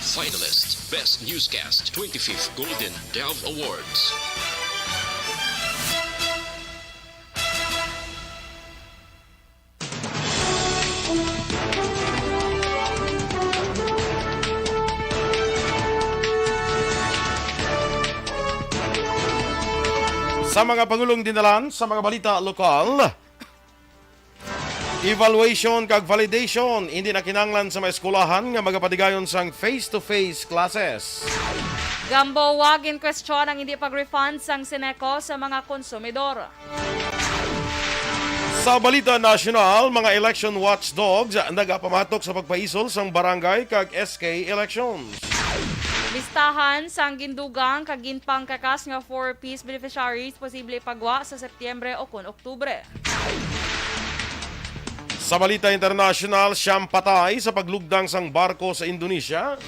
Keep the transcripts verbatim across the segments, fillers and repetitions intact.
Finalist, Best Newscast, twenty-fifth Golden Dove Awards. Sa mga pangulong dinalan, sa mga balita lokal, evaluation kag validation, hindi na kinahanglan sa mga eskwelahan nga magapatigayon sang face-to-face classes. Gamboa, ginkwestiyon ang hindi pag-refund sang Sineco sa mga konsumidor. Sa balita nasyonal, mga election watchdogs nagapamatok sa pagpaisol sang barangay kag S K elections. Listahan sang gindugang kag ginpangkakas nga four Ps beneficiaries posible ipagwa sa Setyembre o kon Oktubre. Sa balita internasyonal, siyam patay sa paglugdang sang barko sa Indonesia.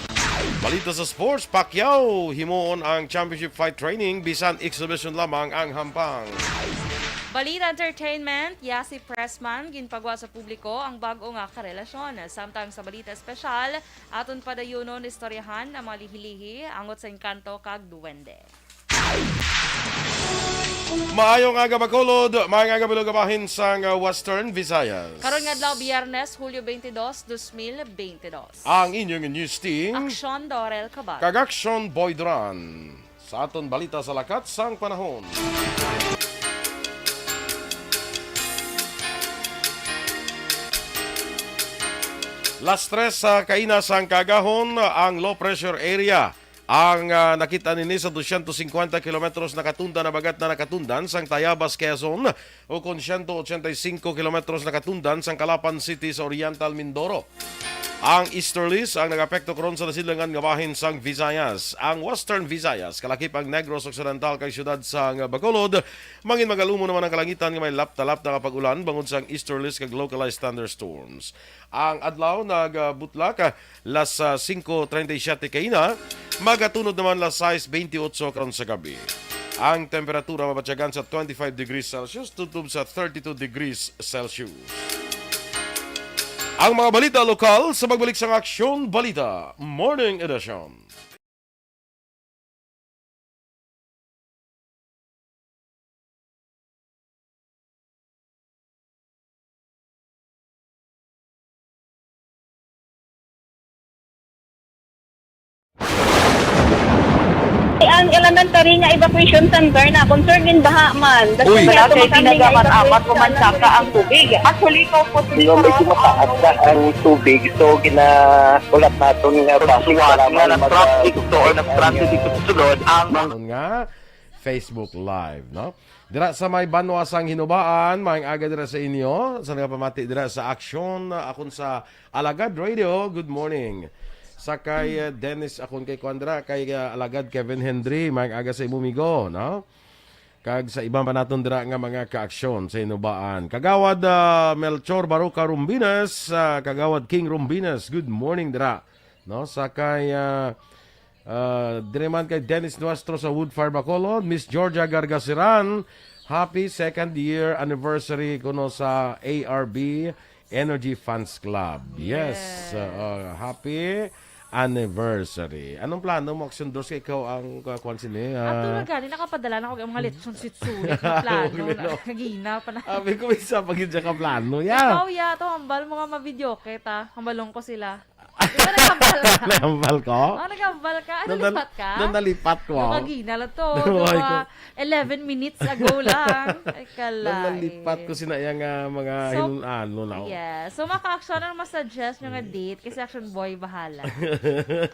Balita sa sports, Pacquiao, himuon ang championship fight training, bisan exhibition lamang ang hampang. Balita entertainment, Yasi Pressman, ginpagwa sa publiko ang bag-o nga karelasyon. Samtang sa balita espesyal, aton padayunon istoryahan ang mga lihi-lihi, angot sa engkanto kag duwende. Maayong aga, Bacolod. Maayong aga, bilog nga bahin sang, uh, Western Visayas. Karon nga adlaw, Biyernes, Hulyo twenty-two, twenty twenty-two. Ang inyong news team, Aksyon Dorel Cabal. Kag Aksyon Boy Duran. Sa aton balita sa lakat sang panahon. Las tres sa kaina sang kaagahon ang low pressure area. Ang, ah, nakit-an nini sa dosyentos singkwenta kilometros nakatundan, habagat na nakatundan sang Tayabas, Quezon, ukon siyento ochenta y cinco kilometros nakatundan sang Calapan City sa Oriental Mindoro. Ang easterlies ang nag-apekto karon sa nasidlangan nga bahin sang Visayas. Ang Western Visayas, kalakip ang Negros Occidental kag siyudad sang Bacolod, mangin magalumo naman ang kalangitan nga may lapta-lapta nga pag-ulan bangod sang easterlies kag localized thunderstorms. Ang adlaw nagabutlak, ah, las, ah, singko treinta y siete kaina, magatunod naman las sais bentiocho karon sa gabi. Ang temperatura mabatyagan sa twenty-five degrees Celsius tubtob sa thirty-two degrees Celsius. Ang mga balita lokal sa pagbalik sang Aksyon Balita Morning Edition. Ang elementary nga evacuation center na concern gin baha man. Uy. Wala kay tinaga man amat o mansaka ang tubig. Actually, ko po Pero medyo mataas na ang tubig, so ginaulat naton nga basi nga nag-traffic to or nag-transit dito sa sulod ang Nga Facebook Live, no? Dira sa may banwa sang Hinubaan, maayong aga dira sa inyo. Sa nagapamati dira sa Aksyon, akon sa Alagad Radio, good morning. Sa kay, uh, Dennis, akon kay kuan dira, kay, uh, Alagad Kevin Hendry, maayong aga sa imo, migo, no? Kag sa iban pa naton dira nga mga kaaksyon sa Hinubaan. Kagawad, uh, Melchor Baroca Rumbinas, uh, Kagawad King Rumbinas, good morning dira. No, sa kay, uh, Ah, diri man kay Dennis Nuestro sa Woodfire, Bacolod. Miss Georgia Gargasiran, happy second year anniversary kuno sa A R B Energy Fans Club. Yes, Yes. Ah, happy anniversary. Anong plano mo, Action Dos, kay ikaw ang, ah, kuwan sini, ah? Ato na gani, nakapadala na ko ang mga lechon sitsulit na plano. Wala na. Kagina pa na. Abi ko, isa pa gid siya ka plano, ya. Ikaw, ya, to, hambal mo nga ma-video kita. Hambalon ko sila. Di ba nagkambal ka? Nagkambal ko? Oh, nagkambal ka? Ano, nalipat ka? Nalipat ko. Ano, kagina lang to. Ano, mga eleven minutes ago lang. Ay, kalay. Nalipat ko sina iya nga mga So, hinun-ano na, oh. Yeah. So, maka-action ang masuggest nyo nga date kasi action boy bahala.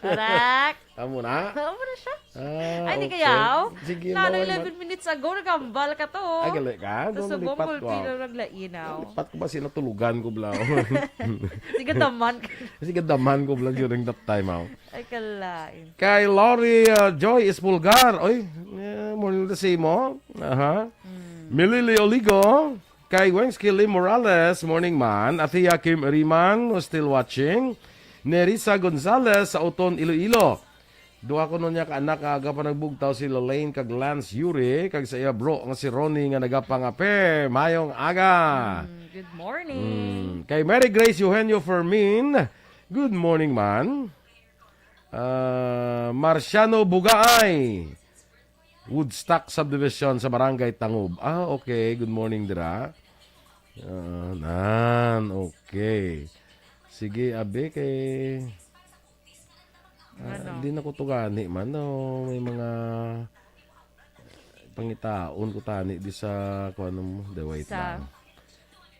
Correct? Amo na? Amo na siya. Ah, Ay, di okay. Kaya, oh. Sige, Nano, Lord, eleven minutes ago, nagambal ka to. Ah, gali ka? Sa Doon, Subong, nalipat ko, Gulpi ah. Na naglainaw. Nalipat ko ba sila tulugan ko, bla? Sige, daman ka. Sige, daman ko, bla, during that time, ah. Ay, kalain. Kay Lori, ah, Joy Espulgar. Oy, eh, morning na si mo. Aha. Mm. Milili Oligo. Kay Wengski Lim Morales, morning man. Athea Kim Riman, was still watching. Nerissa Gonzalez sa Uton, Iloilo. Duha ko nun niya ka anak nga aga pa nagbugtaw, si Lalaine kag Lance Yuri, kag sa iya bro nga si Ronnie nga nagapangape. Mayong aga. Mm, good morning. Mm. Kay Mary Grace Eugenio Fermin, good morning, man. Ah, Marciano Bugaay, Woodstock Subdivision sa Barangay Tangob. Ah, okay. Good morning, dira. Ah, nan, okay. Sige, abi, kay, ah, Ano? Di na ko tugani man, no? May mga pangitaon ko tani di sa, kung ano mo, the wait Sa lang.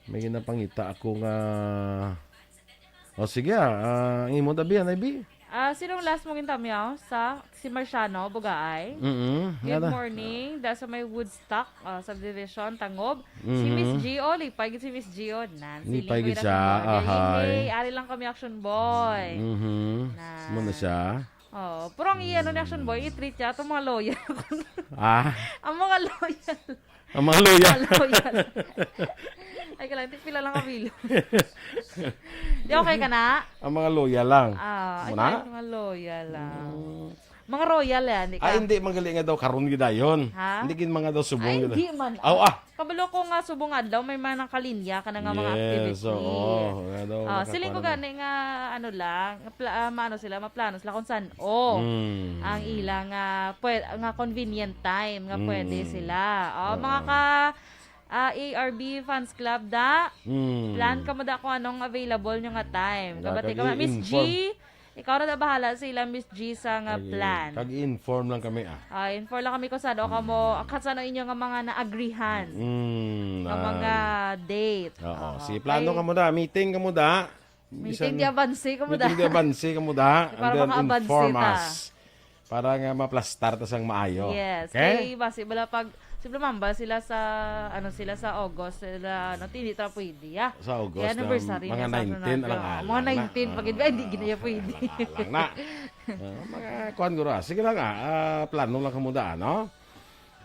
May ginapangita ako nga, o sige, ah, ah, ang imo, Dabi, anay, Bi? Ah, sinong last mo gintamyaw? Sa si Marciano Bugaay. Mm-mm. Good Nga na. morning. Da sa may Woodstock, ah, subdivision, Tangob. Si Miss Mhm. G, oh, lipay gid si Miss G, oh. Nan, Lipay feeling ko gid ira siya, sa mga ahay. Hey, ari lang kami, Action Boy. Mhm. Na. Mo na siya? Oh, pero ang iya, ano, ni Action Boy, i-treat siya itong mga loyal. Ah? Ang mga loyal. Ang mga loyal. Mga loyal. Ay, ka lang, pila lang kabilo. Di okay ka na? Ang mga loyal lang. Ah, ay, Muna? Mga loyal lang. Mm. Mga royal yan, di ka? Ah, hindi, magaling nga daw, karon gidayon. Ha? Hindi gid mga daw subong Ay, gid. Hindi man. Aw, ah. Kabalo ko nga subong adlaw, may mga nakalinya ka na nga mga Yes, activity. Oo, nga daw, Ah, siling ko nakakano. Gani nga, ano lang, nga pla-, ah, maano sila, maplano sila kung saan. Oh, Mm. Ang ilang, ah, pwe-, nga convenient time nga pwede Mm. sila. Oh, Oo. Mga ka, ah, A R B Fans Club da, Mm. Plan ka mo da kung anong available nyo nga time. Da, Kabati ka, kag-i-inform. Miss G, ikaw na da bahala sa ila, Miss G, sa nga Kag-i-, plan. Kag-i-inform lang kami, ah. Ah, inform lang kami kung saan o kamo, Mm. kung saan ang inyo nga mga naagrihan Mm, nga na. Mga date. Oo. Oo, Sige, plano okay. Ka mo da, meeting ka mo da. Meeting Bisan di abanse ka mo da. Meeting di abanse ka mo da, Para and then makaabante inform ta. Us. Para nga maplastar ta sang maayo. Yes. Okay? Kay basi bala pag, siyempre, mamba sila sa, ano, sila sa August, sila, ano, hindi ta pwede, ah. Sa August, Kaya anniversary mga na sa nineteen, Fernando. Alang-alang Mga na. Nineteen, pag Oo, hindi, hindi na pwede. Alang-alang na. Ah, mga kuwan, guro, ah. Sige lang, ah. Ah, plano lang ka mo daan, no?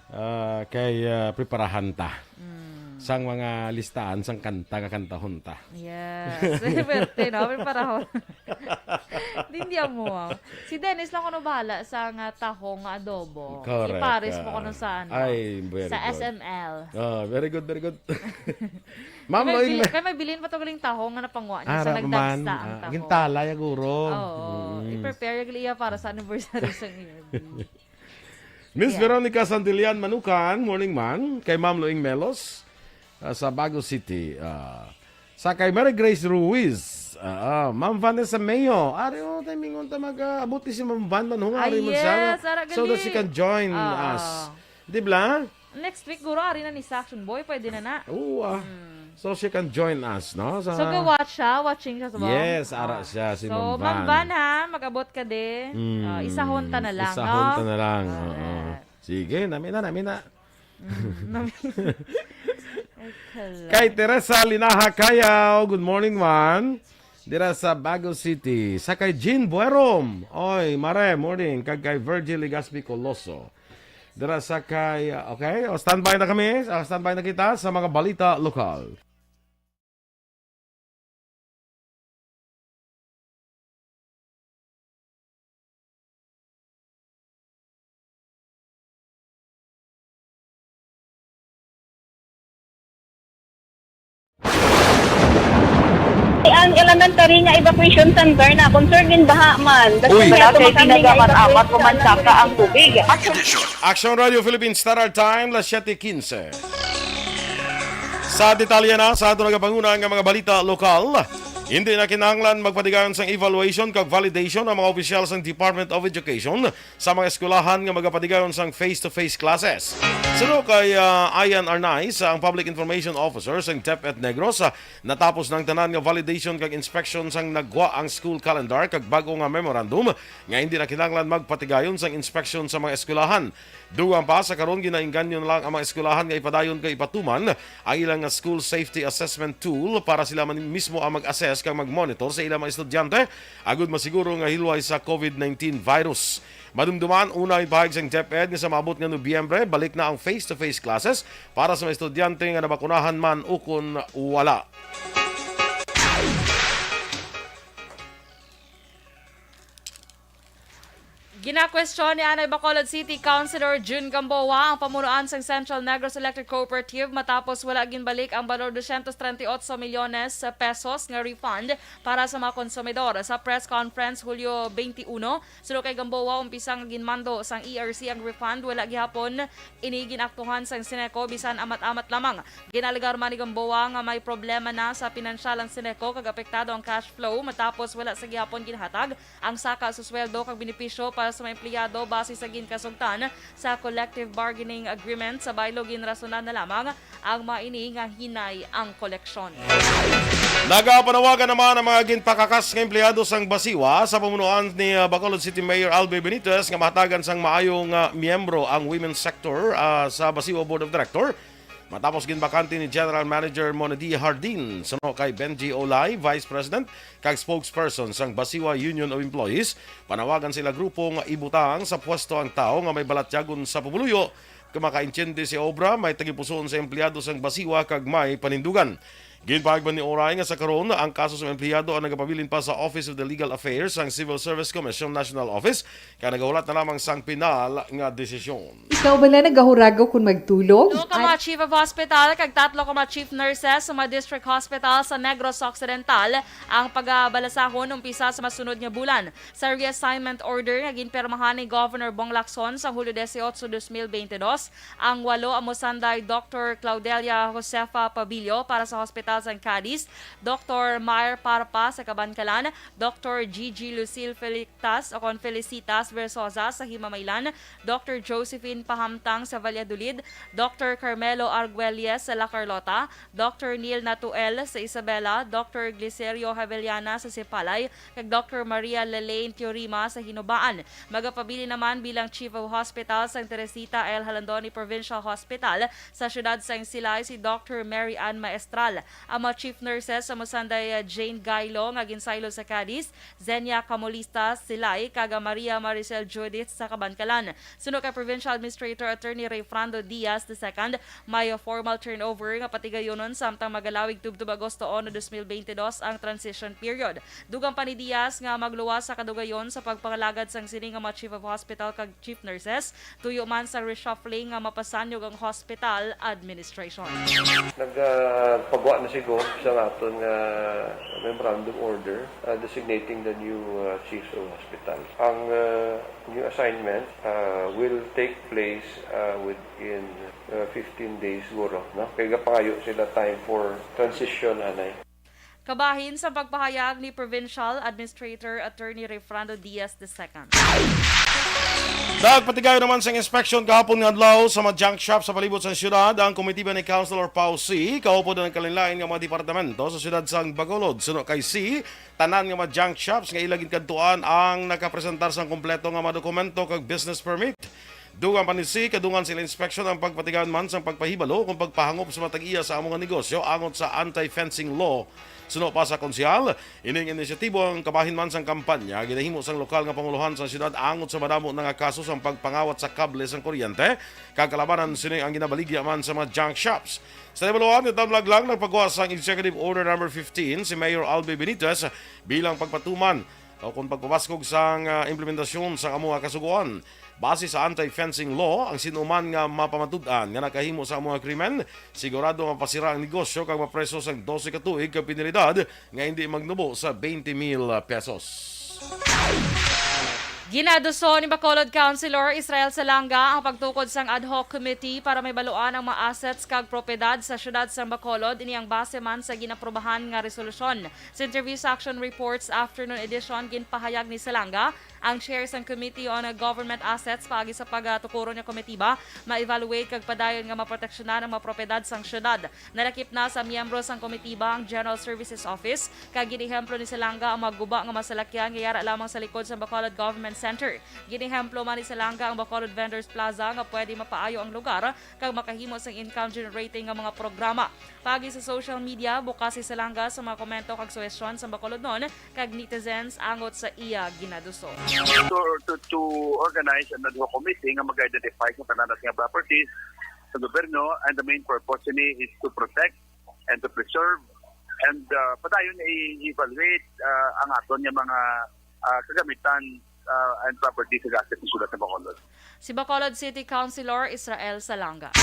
Ah, kay, ah, preparahan ta Mm. sang mga listahan sang kanta nga kantahon ta. Yes. Swerte, no? Preparahon. Di, hindi amo, ah. Si Dennis lang kuno bahala sa nga tahong nga adobo. Correct, Si Paris po ah. Kuno sa, ano, Ay, very sa good. S M L. Ah, very good, very good. Ma'am Kay may Loing bili-, Me- kay may bilin pa to galing tahong nga napanguha niya sa Ara, nagdagsa man, ang ah, tahong. Gintalay, ah, guro. Oo. Mm. I-prepare yung iya para sa anniversary sa ngayon. Miss Yeah. Veronica Sandilian Manukan, morning, man. Kay Ma'am Loing Melos, ah, sa Bago City. Ah, sa kay Mary Grace Ruiz, ah, ah, Ma'am Vanessa Mayo. Ari, oh, timingon ta mag, ah, abot si Ma'am Van man, hung, Ay, ari man siya. Yes, ara So that she gali. Can join Ah. Us. Di ba? Next week, guro, ari na ni sa Action Boy. Pwede na na. Oo, ah. Hmm. So she can join us, no? Sa So, go-watch siya, watching siya sa Yes, ara Ah. siya, si So, Ma'am Van. Ma'am Van, ha, mag-abot ka di. Mm, Ah, isahon ta na lang, isahon no? Ta na lang, oo. Alright. Sige, nami na, nami na. Mm, nami. Ay, kala. Kay Teresa Linaha Cayaw, good morning, man. Dira sa Bago City. Sa kay Jean Buerom. Oy, mare, morning. Kag kay Virgil Legaspi Coloso. Dira sa kay, okay, o, standby na kami. O, standby na kita sa mga balita lokal. Ang elementary nga evacuation center na concerned din baha man. Uy. Wala kay tinaga man amat o mansaka ang tubig. Action Radio Philippines Standard Time, las siete quince. Sa detalye na sa ato nagapanguna nga mga balita lokal, hindi na kinahanglan magpatigayon sang evaluation kag validation ang mga opisyal sang Department of Education sa mga eskwelahan nga magapatigayon sang face-to-face classes. Suno kay, ah, Ian Arnaiz, ang Public Information Officer sang DepEd Negros, ah, natapos na ang tanan nga validation kag inspection sang nagwa ang school calendar kag bag-o nga memorandum nga hindi na kinahanglan magpatigayon sang inspection sa mga eskwelahan. Dugang pa, sa karon, ginainganyo na lang ang mga eskwelahan nga ipadayon kag ipatuman ang ilang nga school safety assessment tool para sila man mismo ang mag-assess kag mag-monitor sa ilang mga estudyante agud masiguro nga hilway sa covid nineteen virus. Madumduman, una ang pahayag sang DepEd nga sa maabot nga Nobyembre, balik na ang face-to-face classes para sa mga estudyante nga nabakunahan man ukon wala. Ginakwestiyon ni anay Bacolod City Councilor Jun Gamboa ang pamunuan sang Central Negros Electric Cooperative matapos wala ginbalik ang balor dosyentos treinta y ocho milyones pesos nga refund para sa mga konsumidor. Sa press conference Hulyo twenty-one, suno kay Gamboa, umpisa nga ginmando sang E R C ang refund, wala gihapon ini ginaktuhan sang Sineco bisan amat-amat lamang. Ginalegar man ni Gamboa nga may problema na sa pinansyal ang Sineco kag apektado ang cash flow matapos wala sa gihapon ginhatag ang saka sa sweldo kag benepisyo para sa mga empleyado base sa ginkasugtan sa collective bargaining agreement. Sa baylo, ginrasonan na lamang ang mga ini nga hinay ang koleksyon. Nagapanawagan naman ang mga ginpakakas nga empleyado sang Basiwa sa pamunuan ni, ah, Bacolod City Mayor Albi Benitez nga mahatagan sang maayong, ah, miyembro ang women's sector, ah, sa Basiwa Board of Director. Matapos ginbakante ni General Manager Monady Hardin, suno kay Benji Olay, Vice President kag Spokesperson sang Basiwa Union of Employees, panawagan sila grupo nga ibutang sa pwesto ang tawo nga may balatyagon sa pumuluyo, kung makaintiende sa obra, may tagipusoon sa empleyado sang Basiwa kag may panindugan. Ginpahayag ni Olay nga sa karon, ang kaso sa empleyado ang nagapabilin pa sa Office of the Legal Affairs sang Civil Service Commission National Office, kay nagahulat na lamang sang pinal nga desisyon. Ikaw bala nagahurago kon magtulog? Duo ka mga chief of hospital kag tatlo ka mga chief nurses sa mga district hospital sa Negros Occidental ang pagabalasahon umpisa sa masunod nga bulan. Sa reassignment order nga ginpirmahan ni Governor Bong Lacson sa Hulyo dieciocho, dos mil veinte dos, ang walo amo sanday Doktor Claudelia Josefa Pabillo para sa Hospital San Cadiz, Doktor Mayer Parpa sa Kabankalan, Doktor Gigi Lucille Felicitas o kon Felicitas Versosa sa Himamaylan, Doktor Josephine Pahamtang sa Valladolid, Doktor Carmelo Arguelles sa La Carlota, Doktor Neil Natuel sa Isabela, Doktor Glicerio Havellana sa Sipalay, kag Doktor Maria Lelaine Teorima sa Hinubaan. Magapabilin naman bilang Chief of Hospital sang Teresita L. Jalandoni Provincial Hospital sa siyudad sang Silay si Doktor Mary Ann Maestral. Ang mga chief nurses sa Musanday, uh, Jane Gailo nga ginsaylo sa Cadiz, Zenia Camolista, Silay, kag Maria Maricel Judith sa Kabankalan. Suno kay Provincial Administrator Attorney Rayfrando Diaz the second, may formal turnover nga patigayonon samtang magalawig tubtob Agosto uno, dos mil veinte dos ang transition period. Dugang pa ni Diaz nga magluwas sa kadugayon sa pagpangalagad sang sini nga mga chief of hospital kag chief nurses, tuyo man sa reshuffling nga mapasanyog ang hospital administration. Nagpagwa na si Gob sa aton nga memorandum order, uh, designating the new, uh, chiefs of hospital. Ang, uh, new assignment, uh, will take place, uh, within, uh, fifteen days siguro, no? Kay gapangayo sila time for transition anay. Kabahin sa pagpahayag ni Provincial Administrator Attorney Rayfrando Diaz the second. Nagpatigayon naman sang inspection kahapon nga adlaw sa mga junk shop sa palibot sang siyudad ang komitiba ni Councilor Pau C, kaupod ang kalainlain nga mga departamento sa siyudad sang Bacolod. Suno kay C, tanan nga mga junk shops nga ila ginkadtuan ang nakapresentar sang kompleto nga mga dokumento kag business permit. Dugang pa ni C, kadungan sila inspeksyon ang pagpatigayon man sang pagpahibalo kung pagpahangop sa mga tag-iya sa amo nga negosyo angot sa anti-fencing law. Suno pa sa konsehal, ining inisyatibo ang kabahin man sang kampanya ginahimo sang lokal nga pangulohan sang siyudad angot sa madamo na nga kaso sang pagpangawat sa kable sang kuryente, kag kalabanan sini ang ginabaligya man sa mga junk shops. Sa nahibaluan nga damlag lang, nagpagawa sang Executive Order Number fifteen si Mayor Albi Benitez bilang pagpatuman o kon pagpabaskog sang, ah, implementasyon sang amo nga kasugoan. Base sa anti-fencing law, ang sin-o man nga mapamatud-an nga nakahimo sa amo nga krimen, sigurado mapasira ang negosyo kag mapreso sang dose ka tuig ka penalidad nga hindi magnubo sa twenty mil pesos. Ginaduso ni Bacolod Councilor Israel Salanga ang pagtukod sang ad hoc committee para mahibaluan ang mga assets kag propiedad sa siyudad sang Bacolod, ini ang base man sa ginaprubahan nga resolusyon. Sa Interview Section Reports Afternoon Edition, ginpahayag ni Salanga, ang chair sang Committee on Government Assets, paagi sa pagatukuron nga komitiba, ma-evaluate kag padayon nga maproteksyonan ang mga propiedad sang siyudad. Nalakip na sa miyembro sang komitiba ang General Services Office, kag ginehemplo ni Salanga ang mga guba nga masalakyan nga yara lamang sa likod sang Bacolod Government Center. Ginehemplo man ni Salanga ang Bacolod Vendors Plaza nga pwede mapaayo ang lugar kag makahimo sang income generating nga mga programa. Paagi sa social media, bukas si Salanga sa mga komento kag suhestyon sa Bacolodnon kag netizens angot sa iya ginaduso. To, to, to organize an ad hoc committee nga mag-identify sa tanan nga properties sa gobyerno, and the main purpose ni is to protect and to preserve and, uh, padayon i-evaluate, uh, ang aton nga mga, uh, kagamitan uh, and property sa gasto sa syudad sa Bacolod. Si Bacolod City Councilor Israel Salanga.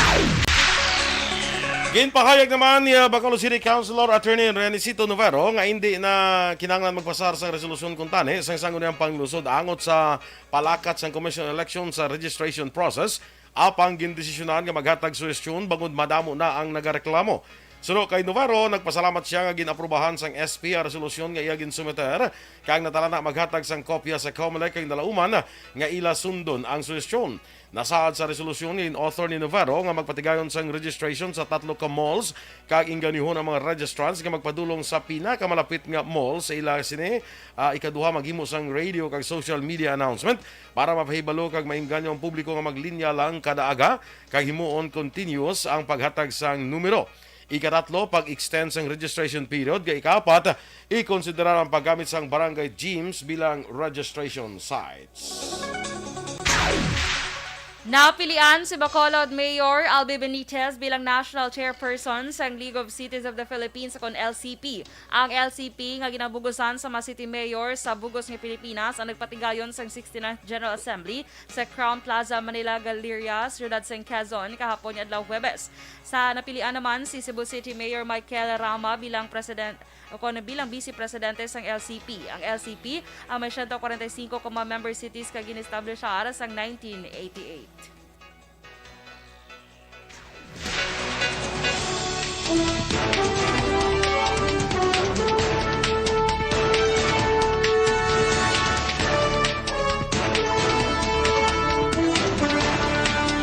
Ginpahayag naman ni, uh, Bacolod City Councilor Attorney Renicito Novero nga indi na kinahanglan magpasar sang resolusyon kuntani sang Sangguniang Panlungsod angot sa palakat sang Commission on Election sa registration process, apang gindesisyonan nga maghatag suhestyon bangod madamo na ang nagareklamo. Suno kay Novero, nagpasalamat sia nga gin-aprubahan sang S P ang resolusyon nga iya ginsumiter, kag natalana maghatag sang kopya sa Comelec kag nalauman nga ila sundon ang suhestyon. Nasaad sa resolusyon nga in-author ni Novero nga magpatigayon sang registration sa tatlo ka malls kag ingganihon ang mga registrants nga magpadulong sa pinakamalapit nga mall sa ila sini, ah, ikaduha maghimo sang radio kag social media announcement para mapahibalo kag maengganyo ang publiko nga maglinya lang kada aga kag himuon continuous ang paghatag sang numero. Ikatatlo, pag-extend sang registration period. Kag ikaapat, ikonsiderar ang paggamit sang barangay gyms bilang registration sites. Napilian si Bacolod Mayor Albi Benitez bilang National Chairperson sang League of Cities of the Philippines, kon L C P. Ang L C P nga ginabugusan sa mga city mayor sa bug-os nga Pilipinas ang nagpatigayon sang sixty-ninth General Assembly sa Crowne Plaza, Manila Galleria, Siyudad sang Quezon, kahapon nga adlaw Huwebes. Sa napilian naman si Cebu City Mayor Michael Rama bilang president o kon bilang vice presidente sang L C P. Ang L C P ang may siyento kwarenta y singko ka mga member cities kag gin-establishar sang nineteen eighty-eight.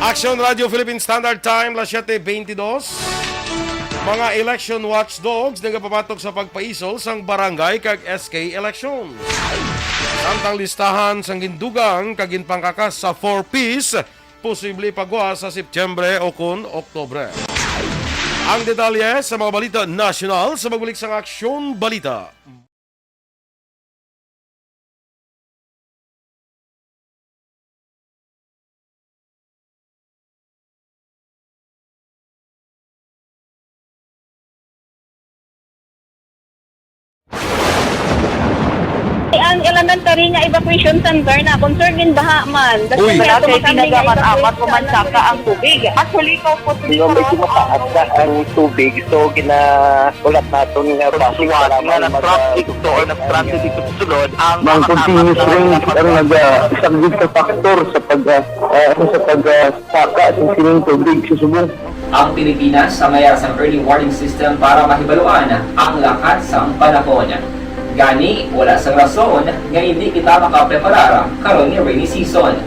Action Radio Philippine Standard Time, las siete veintidós. Mga election watchdogs nagapabatok sa pagpaisol sang barangay kag S K election. Samtang listahan sang gindugang kag ginpangkakas sa four Ps, posible pagwa sa Setyembre o kon Oktubre. Ang detalye sa mga balita nasyonal sa pagbalik sang Aksyon Balita. Ang elementary nga evacuation center na concern in baha man. Uy. Wala kay pinagaman amat pumansaka ang tubig. Actually, ikaw po, medyo mataas na ang tubig, so gina-, ulat naton nga traffic, salamat nga nag-traffic ito or nag-traffic ito sa sulod, ang mga continuous rain ang nag-, ah, isang sa factor sa pag, ah, ah, sa pag, ah, saka sa sining tubig sa subong. Ang Pilipinas ang may sang early warning system para mahibaluan ang lakat sang panahon. Gani, wala sang rason nga hindi kita makapreparar karon nga rainy season.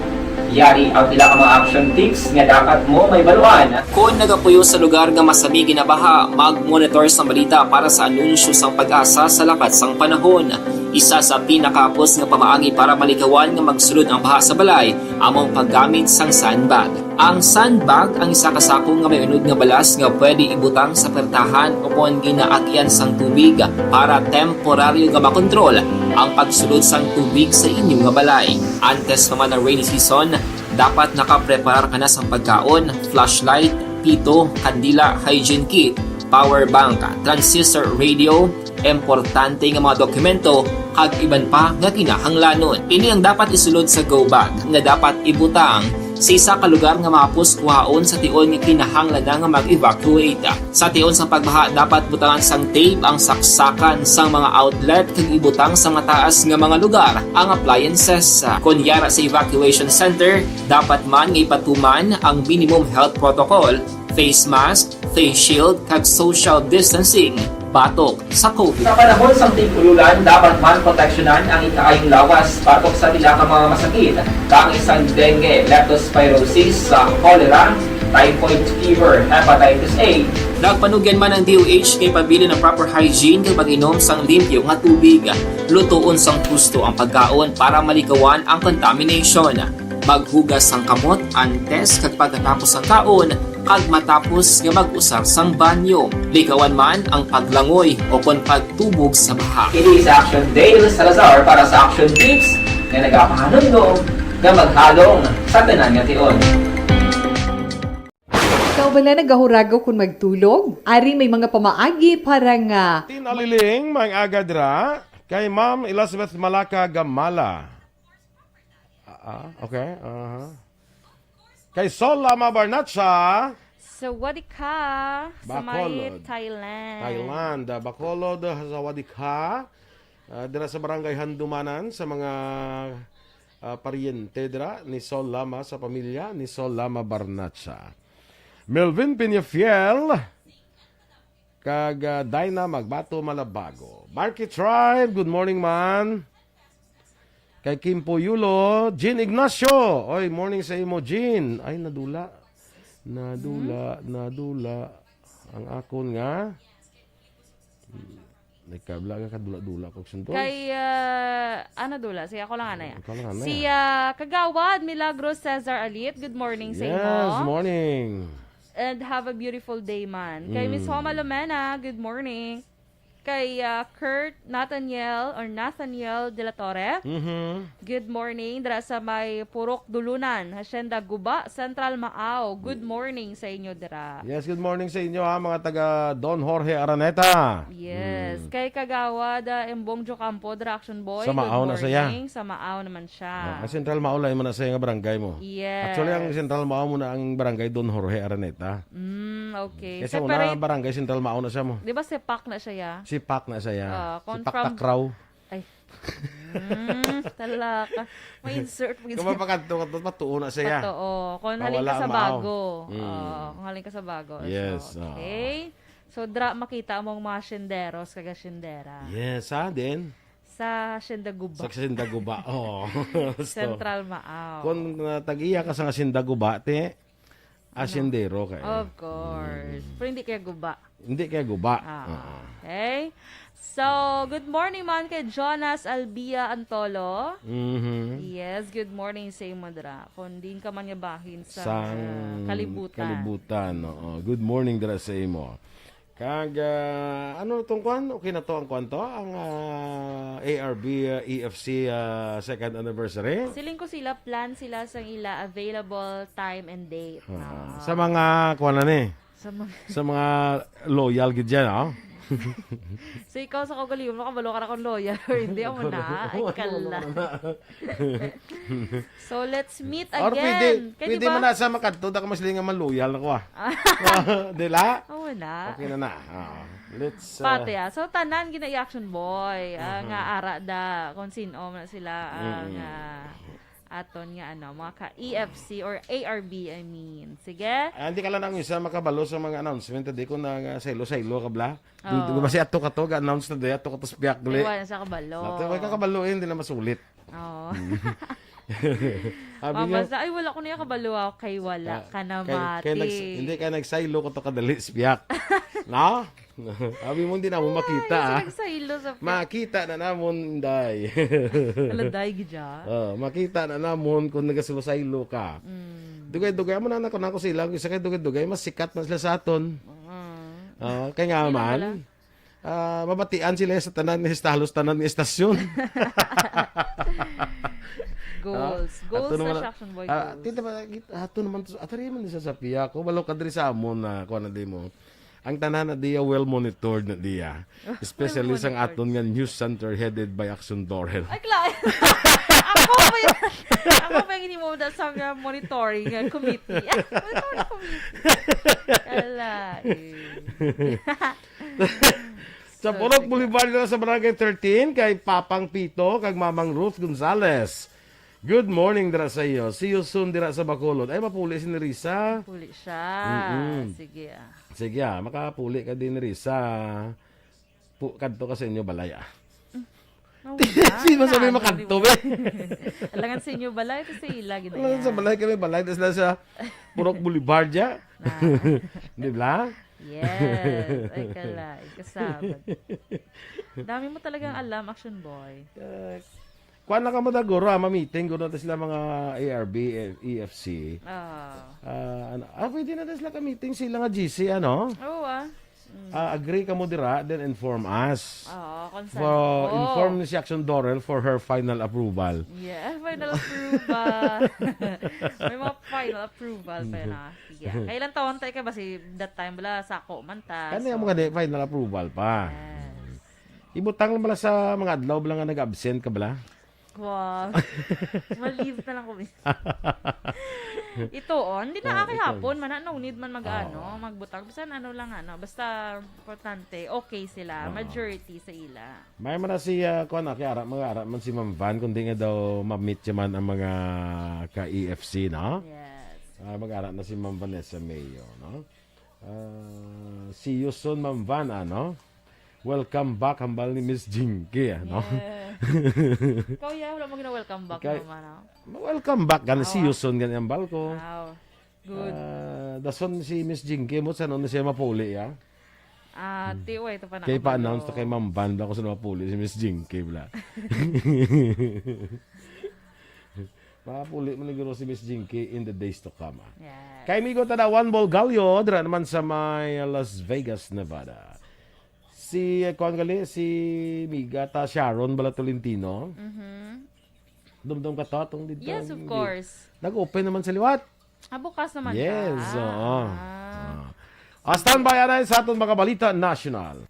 Yari ang pila ka mga action tips nga dapat mo mahibaluan. Kon nagapuyo sa lugar nga masami ginabaha, mag-monitor sang balita para sa anunsyo sang PAGASA sa lakat sang panahon. Isa sa pinakahapos nga pamaagi para malikawan nga magsulod ang baha sa balay amo ang paggamit sang sandbag. Ang sandbag ang isa ka sako nga may unod nga balas nga pwede ibutang sa pertahan o kon ginaagyan sang tubig para temporaryo nga makontrol ang pagsulod sang tubig sa inyo nga balay. Antes pa man ang rainy season, dapat nakapreparar ka na sang pagkaon, flashlight, pito, kandila, hygiene kit, power bank, transistor radio, importante nga mga dokumento, kag iban pa nga kinahanglanon. Ini ang dapat isulod sa go bag nga dapat ibutang sa isa ka lugar nga mahapos kuhaon sa tion nga kinahanglan na nga mag-evacuate. Sa tion sang pagbaha, dapat butangan sang tape ang saksakan sang mga outlet kag ibutang sa mataas nga mga lugar ang appliances. Kon yara sa evacuation center, dapat man nga ipatuman ang minimum health protocol, face mask, face shield, kag social distancing batok sa COVID. Sa panahon sang tig-ululan, dapat man proteksyonan ang ikaayong lawas batok sa pila ka mga masakit, kaangay sang dengue, leptospirosis, sa cholera, typhoid fever, hepatitis A. Nagpanugyan man ang D O H nga ipabilin ang proper hygiene kag pag-inom sang limpyo nga tubig. Lutoon sang husto ang pagkaon para malikawan ang contamination. Maghugas sang kamot antes kag pagkatapos sang kaon, kag matapos nga mag-usar sang banyo. Likawan man ang paglangoy o kon pagtubog sa baha. Ini si Action Dale Salazar para sa Action Tips nga nagapahanumdom nga maghalong sa tanan nga tion. Ikaw bala nagahuragaw kon magtulog? Ari may mga pamaagi para nga Tin Aliling, maayong aga dira kay Ma'am Elizabeth Malaka Gamala. Ah, okay. Aha. Kay Sol Lama Barnacha, Sawadika sa may Bacolod, Thailand. Thailand. Ah, Bacolod, ah, Sawadika. Ah, dira sa Barangay Handumanan, sa mga, ah, paryente dira ni Sol Lama, sa pamilya ni Sol Lama Barnacha. Melvin Peñafiel, kag, ah, Dinah Magbato Malabago. Marky Tribe, good morning, man. Kay Kimpo Yulo, Jean Ignacio. Oy, morning sa imo, Jean. Ay, nadula. Nadula, Hmm? nadula. Ang akon nga. Hmm, nagkabla ka, kadula-dula ko, sundol. Kay, ah, ano dula? Si ako lang, ana ya. Ikaw lang, ana Si, ya. ah, Kagawad Milagro Cesar Alit, good morning sa Yes, imo. morning. And have a beautiful day, man. Kay Miss Mm. Homa Lomena, good morning. Kay, ah, Kurt Nathaniel or Nathaniel de la Torre, Mhm. good morning. Dira sa may Purok Dulunan, Hacienda Guba, Central Maaw. Good morning sa inyo dira. Yes, good morning sa inyo, ha, mga taga Don Jorge Araneta. Yes. Mm. Kay Kagawad, ah, Embong Jocampo, dira Action Boy. Sa Maaw na siya. Good morning. Sa Maaw naman siya. Ah, ang Central Maaw lang man na siya nga barangay mo. Yes. Actually, ang Central Maaw mo na ang barangay Don Jorge Araneta. Mm, okay. Kasi Separate una, barangay Central Maaw na siya mo. Di ba sepak na siya, ya? Sepak na siya, ya. Ah, Sepak confirm. Takraw. Ay. Mm, talaka. May insert mo. Kung mapakadto ka, patuo na siya, ya. Patuo. Kung halin ka Mawala sa ang Maaw. Bago. Mm. Oo, kung halin ka sa Bago. Yes, So, oo. okay. So, dra, makita mo ang mga syenderos, kaga syendera. Yes, ha, din? Sa Hacienda Guba. Sa Hacienda Guba, oo. So, Central Maaw. Kung, uh, tag-iya ka sa Hacienda Guba, te, Ano? Asyendero ka, eh. Of course. Mm. Pero hindi kaya guba. Hindi kaya guba. Ah, Oo. okay. So, good morning man kay Jonas Albia Antolo. Mhm. Yes, good morning sa imo dira. Kung diin ka man nga bahin sa Sang kalibutan. kalibutan, oo. Good morning dira sa imo. Kag, ah, ano tong kwan? Okay na to ang kwan to? Ang, ah, A R B, ah, E F C, ah, second anniversary? Siling ko sila, plan sila sang ila available time and date. Ah, Ah. sa mga kwan na ni? Sa mga Sa mga loyal gid dyan, oh. So, ikaw sa kaugalingon mo, kabalo ka na kung loyal or hindi, amo na. Ay, Wala, wala, kala. wala. So, let's meet Or again. pwede, Kay, di pwede ba? man na sa makadto, da ka mas linga man loyal na ko, ah. Ah. Di la? Oo na. Okay na na. Ah, let's, uh, Pati, ah. So, tanan gina-action boy, ah, Mhm. nga ara da, kung sino man sila, ah, Mm-mm. nga aton nga, ano, mga ka E F C or A R B, I mean. Sige. Ah, hindi ka lang ang isa makabalo sa mga announcement, di ko na nga saylo-saylo ka bla. Di, Oo. di ba si ato ka to, ga-announce na di, ato ka to sa piyakli. Ay, wala siya kabalo. Nato, wala ka kabalo, eh, hindi na masulit. Oo. Mm. Sabi niya, Mamasa, "Ay, wala ko niya kabalo, ah, kay wala ah, ka na kay, kay nags-, mati." hindi ka nagsaylo ko to kadali, spiak. No? Sabi mo, hindi na mo Ah, makita, yung ah. nagsaylo sa piak. Makita na namon, day. Ala, day, gidya. Oh, makita na namon kung nagasaylo-saylo ka. Mm. Dugay-dugay, amo na, nako, nako sila, isa kay dugay-dugay, mas sikat man sila sa aton. Mm. Ah, kay nga Sino man, pala? Ah, mabatian sila sa tanan, sa halos tanan nga estasyon. Goals. Ah, Goals ato sa naman, Action Boy ah, goals. Tita ba, git-, ato naman to, atari man sa Sapia ko, walo ka diri sa amon na, kuha na di mo. Ang tanan na diya well monitored na diya. Especially Well sang monitored. aton nga news center headed by Action Dorel. Ay, kla-, ako pa yung, ako pa yung hinimo na sa, uh, monitoring, uh, committee. Monitoring committee. Ala, eh. Sa So, Purok sige. Boulevard na sa Barangay thirteen, kay Papang Pito, kag Mamang Ruth Gonzales. Good morning dira sa iyo. See you soon dira sa Bacolod. Ay, mapuli si Nerissa. Puli siya. Mm-mm. Sige, ah. Sige, ah. Makapuli ka din, Nerissa. Pu-, kadto ka sa inyo balay, ah. Mm. Oh, Di ba sabi ah, makadto, di ba? Alangan sa inyo balay, ito sa ila, gid Alangan sa yan. balay kami, balay, tas lang sa Purok Boulevard, ya. Ah. Di ba? Yes. Ay, kala, ikasabag. Dami mo talagang alam, Action Boy. Uh, kuha na ka mo na, guro, ah, ma-meeting, guro, natin sila mga A R B, E F C. Ah. Ah, ano, ah, pwede na sila ka-meeting sila nga G C, ano? Oo, ah. Mm. Ah, agree ka mo dira, then inform us. Oo, kung saan. For, Oo. inform ni si Action Dorel for her final approval. Yeah, final approval. May mga final approval pa yun, ah. Sige, ah. Kailan taon tayo ka ba si that time, bala, sako man ta, Kani so mo gani, final approval pa. Yes. Ibutang lang bala sa mga adlaw bala nga nag-absent ka bala? Wow. Ma-leave na lang ko. Ito, oh, hindi na Ah, kay ito. Hapon man, no need man mag-, Oo. ano, magbutang. Bisan ano lang, ano, basta importante, okay sila, Oo. majority sa ila. May man na si, ah, kuwan na, kay ara, mag-ara man si Ma'am Van, kundi nga daw ma-meet siya man ang mga ka-E F C, no? Yes. Ah, mag-ara na si Ma'am Vanessa Mayo, no? Ah, see you soon, Ma'am Van, ano? Welcome back, hambal ni Miss Jinky, ano? Yeah. Ikaw, ya, wala mo gina-welcome back, Kay, mama, no? Welcome back, gani, see you Awa. soon, gani, hambal ko. Wow. Good. Ah, dason si Miss Jinky mo, sa ano na siya mapuli, ya? Ah, Hmm. ti, wait, ito pa na Kay kabalo. pa-announce na kay Ma'am Van, bla ko sa mapuli si Miss Jinky, bla. Mapuli mo niguro si Miss Jinky in the days to come, ah. Yes. Kay Migo Tanawan Bolgalyo, dira naman sa may Las Vegas, Nevada. Si, eh, kuwan gali, si Miga ta Sharon bala Tolentino. Mhm. Dumdum ka to, atong dito, Yes, of hindi. course. Nag-open naman sa liwat. Ah, bukas naman Yes, ka. oo. Ah. Ah. Ah, standby, anay, sa aton mga balita national.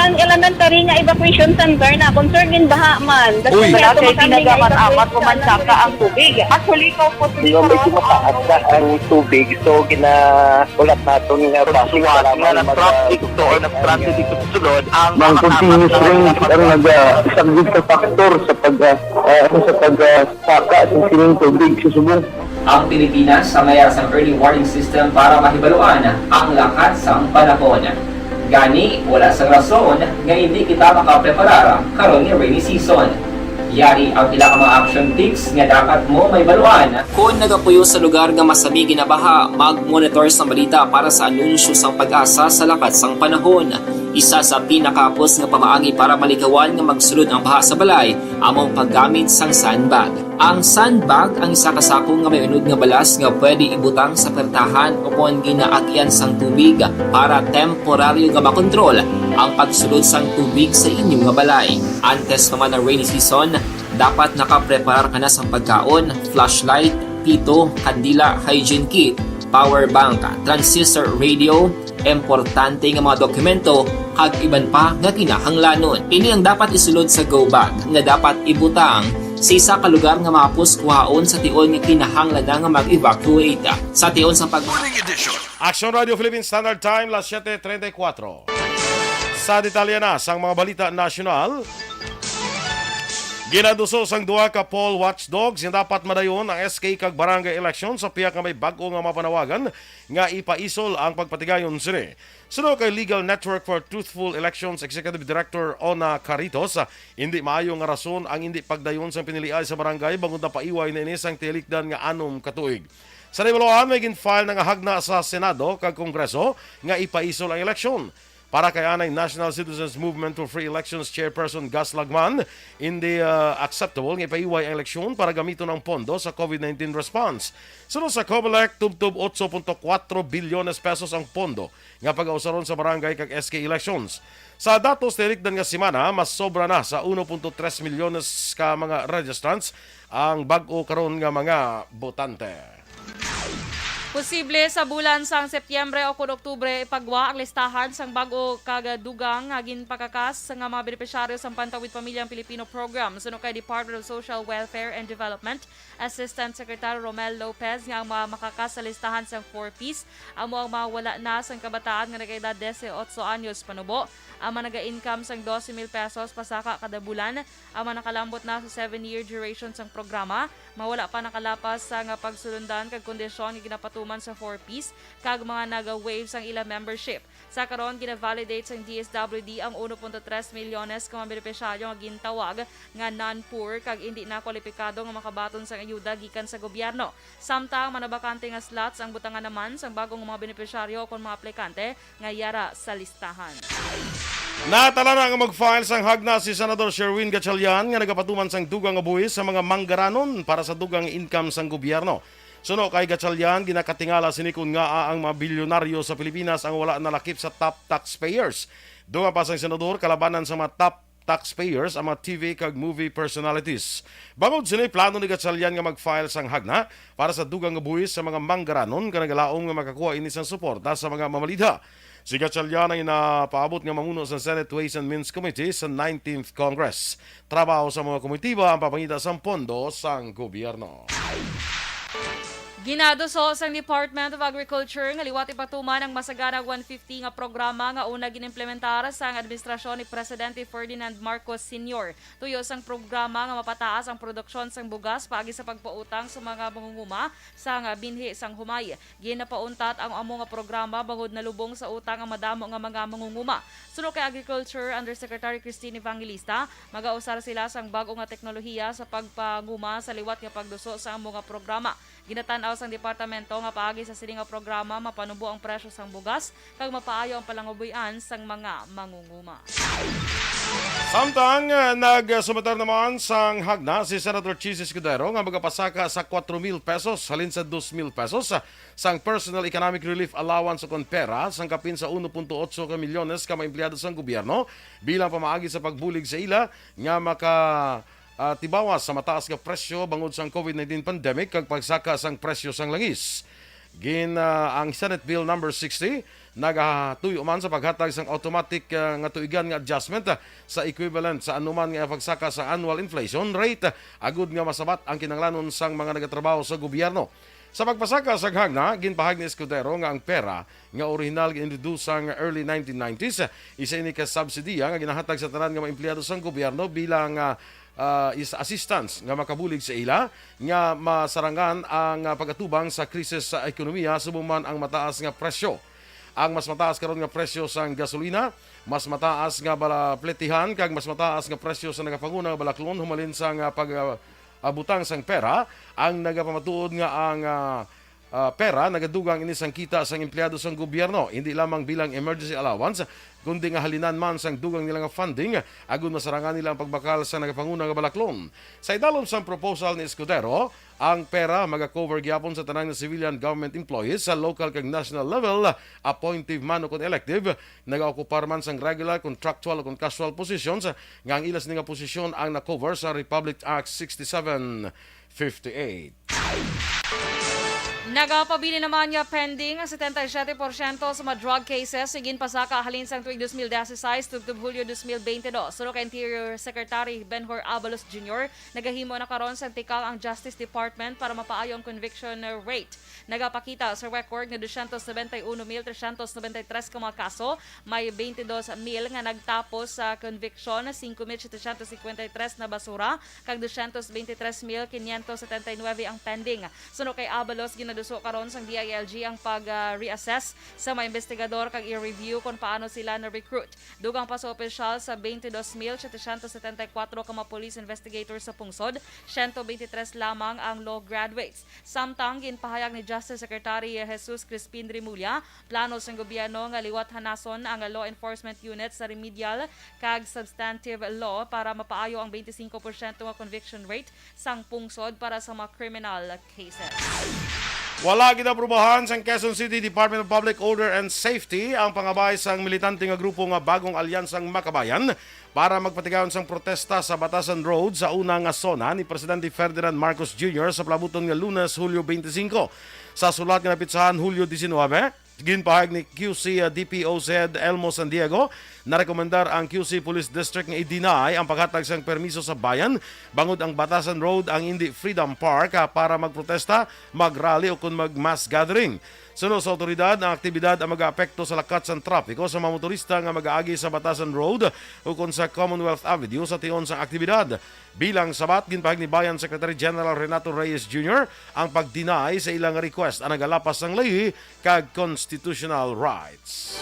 Ang elementary nga evacuation center na concern in baha man. Uy. Wala kay ginagamit-amat o mansaka ang tubig. Actually, ikaw po, Hindi, medyo mataas na ang tubig. So, gina-, ulat naton nga basig Suwat para nga lang mag-, na-traffic to or na-stranded dito sa sulod ang Ang mga continuous kasama rain ang naga-, isang big factor sa pag, ah, ah, sa pag, ah, saka sa sining tubig sa subong. Ang Pilipinas ang may sang early warning system para mahibaluan ang lakat sang panahon. Gani, wala sang rason nga indi kita makapreparar karon nga rainy season. Yari ang pila ka mga action tips nga dapat mo mahibaluan. Kon nagapuyo sa lugar nga masami ginabaha, mag-monitor sang balita para sa anunsyo sang PAGASA sa lakat sang panahon. Isa sa pinakahapos nga pamaagi para malikawan nga magsulod ang baha sa balay amo ang paggamit sang sandbag. Ang sandbag ang isa ka sako nga may unod nga balas nga pwede ibutang sa pertahan o kon ginaagian sang tubig para temporaryo nga makontrol ang pagsulod sang tubig sa inyo nga balay. Antes naman ang rainy season, dapat nakapreparar ka na sang pagkaon, flashlight, pito, kandila, hygiene kit, power bank, transistor radio, importante nga mga dokumento, kag iban pa nga kinahanglanon. Ini ang dapat isulod sa go bag nga dapat ibutang sa isa ka lugar nga mahapos kuhaon sa tion nga kinahanglan na nga mag-evacuate. Sa tion sa pag- Morning edition. Action Radio Philippine Standard Time, las siete treinta y cuatro. Sa detalye na sang mga balita nasyonal, ginaduso sang duha ka poll watchdogs nga dapat madayon ang S K kag barangay election sa pihak nga may bag-o nga mga panawagan nga ipaisol ang pagpatigayon sini. Suno kay Legal Network for Truthful Elections Executive Director Ona Caritos, hindi maayo nga rason ang hindi pagdayon sang piniliay sa barangay bangod napaiway na ini sang tiyalikdan nga anom ka tuig. Sa nahibaluan, may gin-file na nga hagna sa Senado kag Kongreso nga ipaisol ang eleksyon. Para kay anay National Citizens Movement for Free Elections Chairperson Gus Lagman, hindi, ah, acceptable nga ipaiway ang eleksyon para gamiton ang pondo sa COVID nineteen response. Suno sa Comelec, tubtob otso punto kuwatro bilyones pesos ang pondo nga pagausaron sa barangay kag S K elections. Sa datos, tiyalikdan nga semana, mas sobra na sa uno punto tres milyones ka mga registrants ang bag-o karon nga mga botante. Posible sa bulan sang Setyembre o kon Oktubre ipagwa ang listahan sang bag-o kag dugang nga ginpakakas nga mga benepisyaryo sang Pantawid Pamilyang Pilipino Program, suno kay Department of Social Welfare and Development Assistant Secretary Romel Lopez, nga ang mga makakas sa listahan sang four Ps amo ang mga wala na sang kabataan nga nagaedad dise otso anyos panubo, ang mga naga-income sang dose mil pesos pasaka kada bulan, ang mga nakalambot na sa seven-year duration sang programa, mga wala pa nakalapas sa nga pagsulundan kag kondisyon nga ginapatuman sa four Ps, kag mga naga-waive sang ila membership. Sa karon, gina-validate sang D S W D ang uno punto tres milyones ka mga benepisyaryo nga gintawag nga non-poor kag indi na kwalipikado nga makabaton sang ayuda gikan sa gobyerno. Samtang mga nabakante nga slots ang butangan naman sang bag-o nga mga benepisyaryo kon mga aplikante nga yara sa listahan. Natala na nga mag-file sang hagna si Senador Sherwin Gatchalian nga nagapatuman sang dugang nga buhis sa mga manggaranon para sa dugang nga income sang gobyerno. Suno kay Gatchalian, ginakatingala sini kon ngaa ang mga bilyonaryo sa Pilipinas ang wala nalakip sa top taxpayers. Dugang pa sang senador, kalabanan sa mga top taxpayers ang mga T V kag movie personalities. Bangod sini, plano ni Gatchalian nga mag-file sang hagna para sa dugang nga buhis sa mga manggaranon nga nagalaom nga makakuha ini sang suporta sa mga mamalidha. Si Gatchalian ang inapaabot nga mamuno sa Senate Ways and Means Committee sa nineteenth Congress. Trabaho sa mga komitiba ang pagpangita sang pondo sang gobyerno. Ginaduso sang Department of Agriculture nga liwat ipatuman ang Masagana one fifty nga programa nga una ginimplementar sang administrasyon ni Presidente Ferdinand Marcos Senior. Tuyo sang programa nga mapataas ang produksyon sang bugas paagi sa pagpautang sa mga mangunguma sang binhi sang humay. Ginapauntat ang amo nga programa bangod nalubong sa utang ang madamo nga mga mangunguma. Suno kay Agriculture Undersecretary Christine Evangelista, magausar sila sang bag-o nga teknolohiya sa pagpanguma sa liwat nga pagduso sa amo nga programa. Ginatan-aw sang departamento nga paagi sa sini nga programa mapanubo ang presyo sang bugas kag mapaayo ang palangabuy-an sang mga mangunguma. Samtang, ah, nagsumatar naman sang hagna si Senator Chiz Escudero nga magapasaka sa kwatro mil pesos halin sa dos mil pesos, ah, sang Personal Economic Relief Allowance o kon pera sang kapin sa uno punto otso ka milyones ka mga empleyado sang gobyerno bilang pamaagi sa pagbulig sa ila nga maka, ah, tibawas sa mataas nga presyo bangod sang COVID nineteen pandemic kag pagsaka sang presyo sang langis. Gin, ah, ang Senate Bill Number sixty nagatuyo man sa paghatag sang automatic, ah, nga tuigan nga adjustment, ah, sa equivalent sa anuman nga pagsaka sa annual inflation rate, ah, agud nga masabat ang kinahanglanon sang mga nagatrabaho sa gobyerno. Sa pagpasaka sang hagna, ginpahayag ni Escudero nga ang pera nga orihinal gin-introduce sang early nineteen nineties, ah, isa ini ka subsidiya nga ginahatag sa tanan nga mga empleyado sang gobyerno bilang, ah, ah, is assistance nga makabulig sa ila nga masarangan ang, ah, pag-atubang sa krisis sa ekonomiya subong man ang mataas nga presyo. Ang mas mataas karon nga presyo sang gasolina, mas mataas nga bala-, pletihan, kag mas mataas nga presyo sa nagapanguna nga balaklon humalin sang, ah, pag, ah, ah, butang sang pera, ang nagapamatuod nga ang, ah, ah, pera nagadugang ini sang kita sang empleyado sang gobyerno, hindi lamang bilang emergency allowance, kundi nga halinan man sang dugang nila nga funding, agud masarangan nila ang pagbakal sa nagapanguna nga balaklon. Sa idalom sang proposal ni Escudero, ang pera maga-cover gyapon sa tanan nga civilian government employees sa local kag national level, appointive man o kon elective, nagaokupar man sang regular, contractual o kon casual positions, nga ang ila sini nga posisyon ang na-cover sa Republic Act sixty-seven fifty-eight. Nagapabilin naman nga pending ang setenta y siete porsyento sa mga drug cases nga ginpasaka halin sang tuig dos mil dieciséis tubtob Hulyo dos mil beintidos. Suno kay Interior Secretary Benhur Abalos Junior, nagahimo na karon sang tikang ang Justice Department para mapaayo ang conviction rate. Nagapakita sa record nga dosyentos nobenta y uno mil tresyentos nobenta y tres ka mga kaso, may beintidos mil nga nagtapos sa conviction, singko mil setecientos cincuenta y tres na basura, kag dosyentos beintitres mil quinientos setenta y nuebe ang pending. Suno kay Abalos, ginaduso karon sang D I L G ang pag, ah, reassess sa mga investigador kag i-review kon paano sila na-recruit. Dugang pa sa opisyal, sa beintidos mil setecientos setenta y kuwatro ka mga police investigators sa pungsod, siyento beintitres lamang ang law graduates. Samtang ginpahayag ni Justice Secretary Jesus Crispin Remulla, plano sang gobyerno nga liwat hanason ang law enforcement unit sa remedial kag substantive law para mapaayo ang twenty-five percent nga conviction rate sang pungsod para sa mga criminal cases. Wala ginaaprubahan sang Quezon City Department of Public Order and Safety ang pangabay sang militante nga grupo nga Bagong Alyansang Makabayan para magpatigayon sang protesta sa Batasan Road sa una nga SONA ni Presidente Ferdinand Marcos Junior sa palabuton nga Lunes, Hulyo twenty-five. Sa sulat nga napitsahan Hulyo diecinuebe, ginpahayag ni Q C, ah, D P O said Elmo San Diego, narekomendar ang Q C Police District nga i-deny ang paghatag sang permiso sa bayan bangod ang Batasan Road ang indi Freedom Park, ah, para magprotesta, mag-rally o kon mag-mass gathering. Suno sa awtoridad, ang aktibidad ang mag-aapekto sa lakat sang trapiko sa mga motorista nga mag-aagi sa Batasan Road ukon sa Commonwealth Avenue sa tion sang aktibidad. Bilang sabat, ginpahayag ni Bayan Secretary General Renato Reyes Junior ang pag-deny sa ilang request ang nagalapas sang layi kag constitutional rights.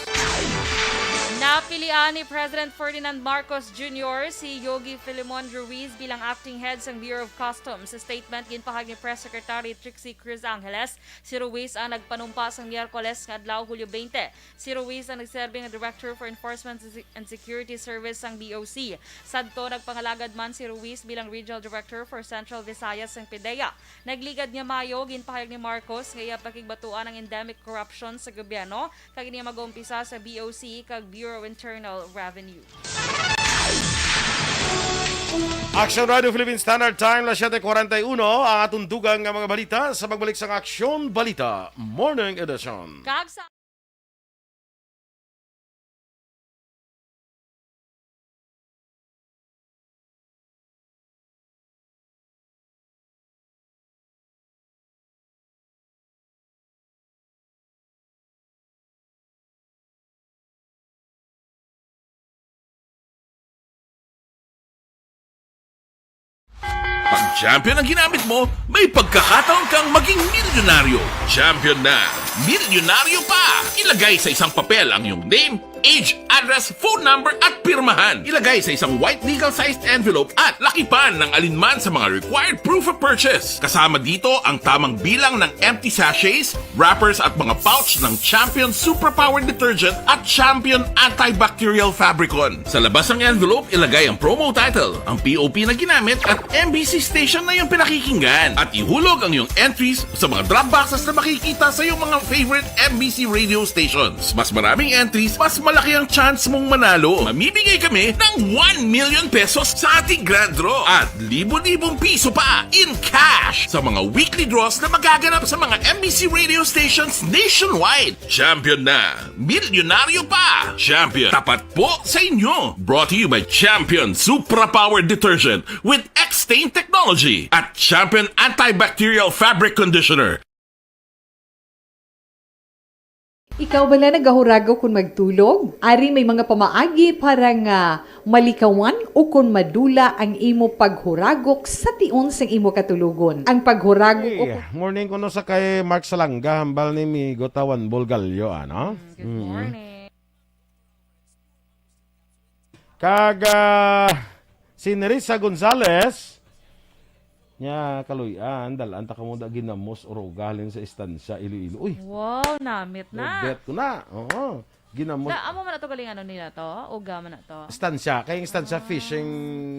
Napilian ni President Ferdinand Marcos Junior si Yogi Filemon Ruiz bilang acting head sang Bureau of Customs. Sa statement, ginpahayag ni Press Secretary Trixie Cruz Angeles, si Ruiz ang nagpanumpa sang Miyerkules nga adlaw, Hulyo twenty. Si Ruiz ang nagserbi nga Director for Enforcement and Security Service sang B O C. Sadto, nagpangalagad man si Ruiz bilang Regional Director for Central Visayas sang PDEA. Nagligad nga Mayo, ginpahayag ni Marcos nga iya pakigbatuan ang endemic corruption sa gobyerno kag ini magaumpisa sa B O C kag Bureau of Internal Revenue. Action Radio Philippine Standard Time, las siete cuarenta y uno, ang atong dugang nga mga balita sa pagbalik sang Action Balita Morning Edition. Kag sa Pag champion ang ginamit mo, may pagkakataon kang maging milyonaryo. Champion na, milyonaryo pa! Ilagay sa isang papel ang iyong name, age, address, phone number, at pirmahan. Ilagay sa isang white legal-sized envelope at lakipan ng alinman sa mga required proof of purchase. Kasama dito ang tamang bilang ng empty sachets, wrappers, at mga pouch ng Champion Suprapower Detergent at Champion Antibacterial Fabricon. Sa labas ng envelope, ilagay ang promo title, ang P O P na ginamit, at M B C station na iyong pinakikinggan. At ihulog ang iyong entries sa mga drop boxes na makikita sa iyong mga favorite M B C radio stations. Mas maraming entries, mas malaki ang chance mong manalo. Mamimigay kami ng one million pesos sa ating grand draw at libo-libong piso pa in cash sa mga weekly draws na magaganap sa mga M B C radio stations nationwide. Champion na! Milyonaryo pa! Champion, tapat po sa inyo! Brought to you by Champion Supra Power Detergent with X-Stain Technology at Champion Antibacterial Fabric Conditioner. Ikaw bala nagahuragok kon magtulog? Ari may mga pamaagi para nga malikawan ukon madula ang imo paghuragok sa tion sang imo katulogon. Ang paghuragok Hey, ukon morning kuno sa kay Mark Salanga, hambal ni Migo Tawan Bulgalyo, ano? Mm, good Mm. morning. Kag, ah, si Nerissa Gonzalez, nya, kaluy-an, dal-an ta kamo da ginamos or uga halin sa Estancia, Iloilo. Uy, Wow, namit na. bet ko na. Oo. Ginamos. Da, amo man na to galing ano nila to? Uga man na to? Estancia. Kay ang Estancia Ah. fishing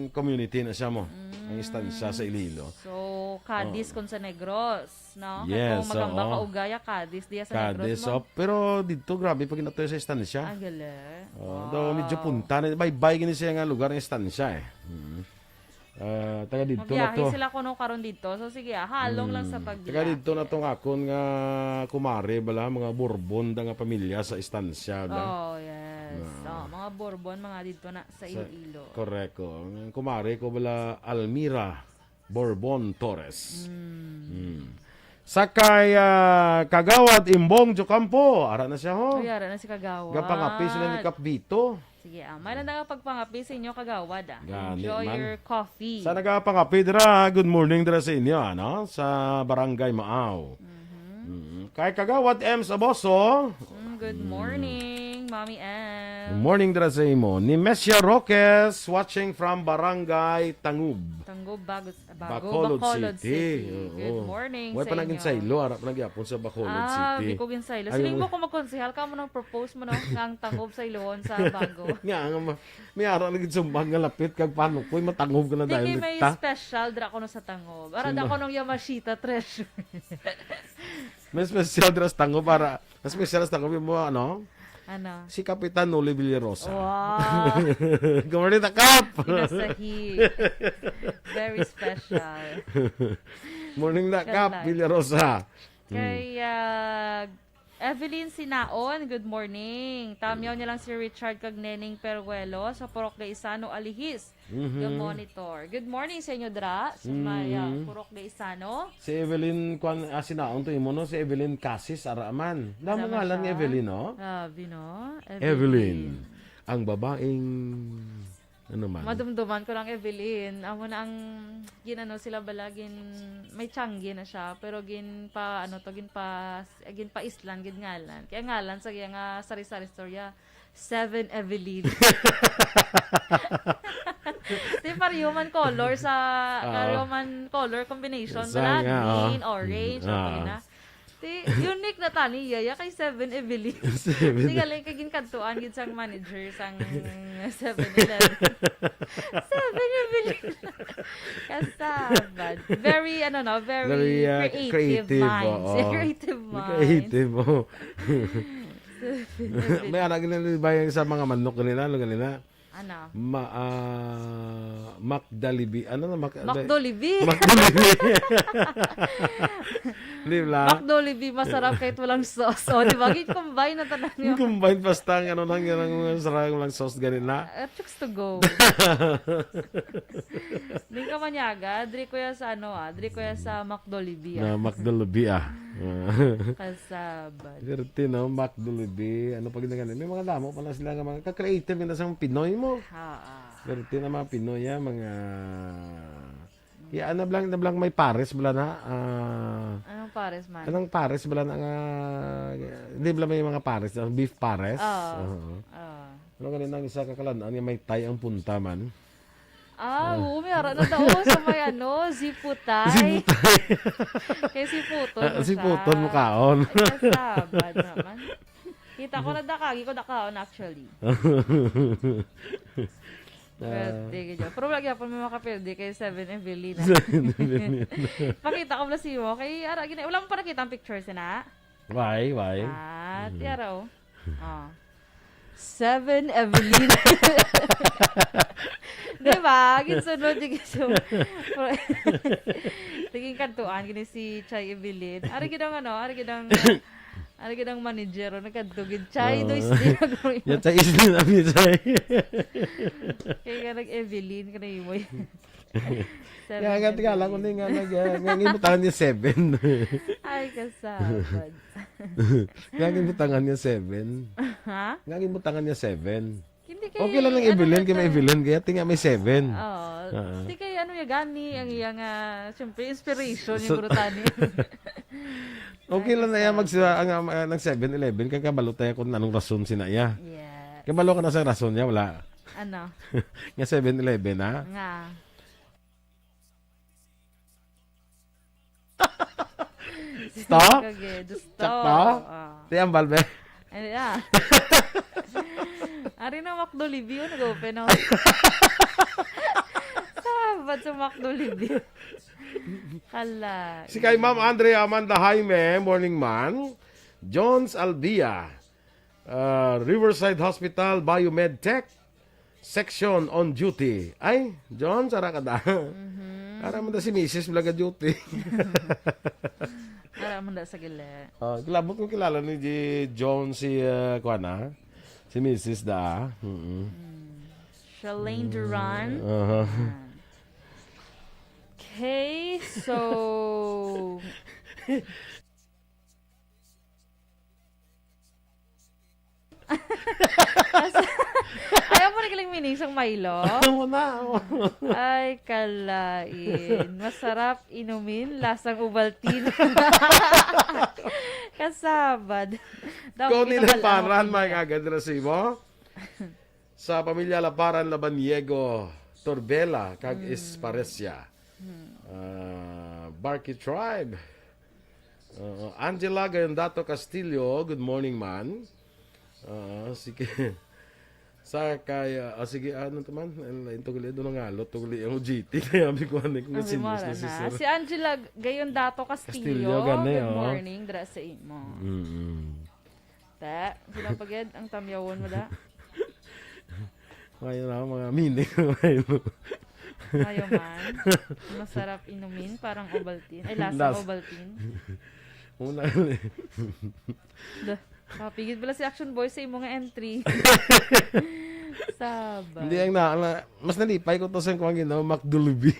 community na siya mo. Ang Estancia sa Iloilo. So, Cadiz Oo. kung sa Negros, no? Kay Yes, kung magamba oo. ka ugaya, Cadiz diya sa Negros Cadiz, mo. oh. Pero dito, grabe pag inatoy sa Estancia. Ah, gali. Oh, Wow. do medyo punta na, baybay gini siya nga lugar ng Estancia eh. Mm. Ah, taga dito na Magbiyahe to. sila kuno karon dito. So, sige, ah, halong lang sa Mm. pagbiyahe. Taga dito na to nga akon nga kumare, bala, mga Bourbon da nga pamilya sa Estancia, bala. Oh, yes. Ah. Oh, mga Bourbon, mga dito na sa Sa Iloilo. Correct, oh. Ang kumare ko, bala, Almira Bourbon Torres. Mm. Mm. Sa kay, ah, Kagawad Imbong Jocampo, ara na siya, ho. Uy, ara na si Kagawad. Gapangapi sila ni Kap Vito. Sige, ah, may lang nga pagpangapi sa inyo, Kagawad, ah. Gani Enjoy man. your coffee. Sa nagapangapi dira, good morning dira sa inyo, ano? Sa Barangay Maaw. Mhm. Mhm. Kay Kagawad M Saboso. Mm, good Mm. morning, Mommy M. Good morning dira sa imo. Ni Messia Roques, watching from Barangay Tangub. Tangub, Bago, Bago, Bacolod Bacolod City. City. Oo. Good morning Way sa pa naging inyo. saylo, ara pa nagyapon sa Bacolod Ah, City. di ko ginsaylo. Ay, Siling mo mo- kung magkonsehal ka mo nang propose mo, no, nga ang Tangub sa Iloon sa Bago. Nga, nga ma-, may ara na gid sumbahan nga lapit kag paano ko'y matangub ka na Di dahil kay may ta? special dra ko no sa Tangub. Ara Sino? da ko nung Yamashita Treasure. May special dra sa Tangub, ara. Mas special sa Tangub yung mga, ano? Ano? Si Kapitan Noli Villarosa. Wow. Good morning, Takap! Pinasahi. Very special. Morning, Takap, Kalay. Villarosa. Hmm. Kay, ah, Evelyn Sinaon, good morning. Tamyaw niya lang si Richard kag Neneng Peruelo sa Purok Gaisano, Alihis. Mhm. Ga-monitor. Good morning sa inyo, dra. Sa may, ah, Mhm. Purok Gaisano. Si Evelyn, kwan, ah, Sinaon to imo, no? Si Evelyn Casis, ara man. Damo Sama ngalan ni siya. Evelyn, no? Grabe, no? Evelyn. Evelyn. Ang babaeng, ano man? Madumduman ko lang, Evelyn. Amo na ang, ginano sila bala, gin-, may tiyanggi na siya. Pero ginpa, ano to, ginpa, ginpa-islan, gid ngalan. Kaya ngalan sa iya nga sari-sari storya. Seven Evelyn. Di pareho man color sa, Ah. pareho man color combination, Sa bala, nga, oh. green, orange, Ah. okay na. Di, unique na tani, yaya, kay Seven Evelyn. Seven. Di galing kay ginkadtuan gid sang manager sang Seven Eleven. Seven Evelyn. Kasabad. Very, ano, no, very Very, uh, creative creative, minds. oo. Creative minds. Creative, oh. May anak nila, di ba, yung sa mga manok nila, ano nila? Ano? Ma-, ah, Macdalibi. Ano na? Mac-, Macdolibi. Macdolibi. Di ba? Macdolibi, masarap kahit walang sauce. O, di ba? Gin-combine na tanan yun. Combine, basta ang ano lang, yung sarang lang sauce, ganun na. Uh, chooks to go. Di ka manyaga, diri ko ya sa ano, ah, diri ko ya sa Macdolibi, ah. Na Macdolibi, ah. Kasabad. Swerte, no? Macdolibi. Ano pa ginaganit? May mga damo pala sila nga mga ka-creative na sa Pinoy mo. Ha, ah. Swerte na mga Pinoy, ah, mga, ya, ano blang, na blang may pares bala na, ah, Anong pares man? Anong pares bala na nga, hindi bala may mga pares, ah, beef pares? Oo. Oo. Oo. Ano ganun ang isa kakalan-an nga may tay ang punta man? Ah, oo, may ara na daw sa may ano, Ziputay. Ziputay. Kay Ziputon Ah, mo siya. Ziputon mo kaon. Ay, kasabad naman. Kita ko na dakagi ko dakaon, actually. Ah. Pwede, ganyan. Pero wala gyapon mo makapwede kay Seven Evelyn, ah. Seven Evelyn. Pakita ko bala sa imo. Kay ara gina-, wala mo pa nakita ang picture, sina? Why, why? Ah, Mm. tiara, oh. Ah. Seven Evelyn. Di ba? Ginsunod yung gusto. Tingin kantuan, gini si Chai Evelyn. Ari gid ang ano, ari gid ang, ari gid ang manager, oh, nagkadto gid. Chai, Oo. do is din ako. Yan sa isli na, Chay. Kaya nga nag-Evelyn ka na imo. Seven Nga, nga, tingala ko Evelyn. ni nga, nga, nga, nga, nga, ibutangan niya seven. Ay, kasabad. Nga gibutangan niya seven. Ha? Nga gibutangan niya seven. Hindi kay, Okay lang ang ano Evelyn, lang kay may to. Evelyn, kaya tinga may seven. Oo. Oo. Hindi kay ano ya gani, ang iya nga, siyempre, inspiration yung So, gurutani. Okay lang na yan, Ay, magsa-, ang, ang, ang seven eleven, kay kabalo tayo kung anong rason sina iya. Yes. Kabalo ka na sa rason niya, wala. Ano? Nga seven eleven, ha? Nga. Stop? Kage, gusto. Sakto? Ah. Di ang balbe. Ay, ah. Ari na, McDo Libby, oh, nag-open, oh. Sabat sa McDo Libby. Kala. Si kay Ma'am Andrea Amanda Jaime, morning man. Jones Albia, ah, Riverside Hospital, Biomed Tech. Section on duty. Ay, John, sara ka da. Mhm. Ara man da si misis, wala ka duty. Ara man da sa gili. Ah, kilabot ko kilala ni J-, John si, ah, kuwan, ah? Si misis da, ah. Mm-mm. Mm. Shalane Duran. Mm, aha. Yan. Okay, so, Ayaw mo na galing meaning sang Milo? Ayaw mo na. Ay, kalain. Masarap inumin, lasang Ovaltine. Kasabad. Daw Kung nila kinakalain paran, mo may niya. Agad resibo. Sa pamilya Laparan, Labaniego, Torbela, kag Mm. Esparecia. Mm. Ah, Barkey Tribe. Ah, Angela Gayondato Castillo, good morning, man. Ah, sige. Sa kay, ah, sige, ano to man? Ang lain to gali, doon ang alot, to gali ang O G T. Kaya sabi ko, ano, kung Sabi mo, sinis na si na. Sir. Si Angela Gayondato Castillo, Castillo, gani, good oh. Morning, dra sa imo. Mm-mm. Ta, sino pa gid ang tamyawon mo, da? Ngayon na, mga meaning. Ngayon man, masarap inumin, parang Ovaltine. Ay, lasang Das. Ovaltine. Una, Da, kapigil pala si Action Boy sa imo nga entry. Sabay. Hindi, ang na, na, mas nalipay ko to sa kuwang ginawa, McDulubi.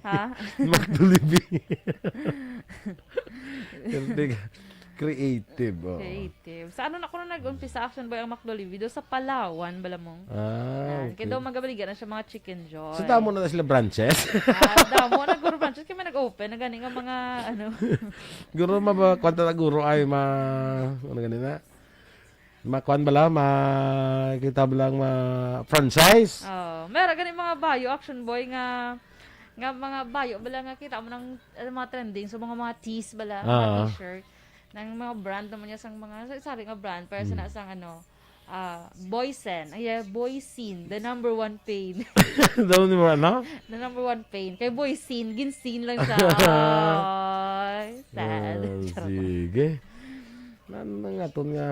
Ha? McDulubi. Hindi ka. Creative, oh. Creative. Sa ano na kuno nag-umpisa, Action Boy, ang McDulubi? Do sa Palawan, bala mo? Ah, Yan. Kaya okay. Daw magabaligan na siya mga Chicken Joy. So, damo na na sila branches? Ah, damo. Nag-grow branches. Kaya may nag-open na gani nga mga, ano. Guro, maba-, kwanta na guro ay ma-, ano gani na? Makuan bala, makita bala nga ma-franchise? Oh, meron gani mga bayo, Action Boy, nga, nga mga bayo bala nga kita mo ng, ano, mga trending. So, mga, mga tees bala, mga Ah. T-shirt. Nang mga brand naman niya sang mga, sa-, sari nga brand, pero sa Hmm. na sang, ano, ah, Boysen. Ay, ah, Boysen, the number one pain. Daw ni mo, ano? The number one pain. Kay Boysen, ginsin lang siya. Ay, sad. Ah, Charot. Sige. Ano na nga to nga?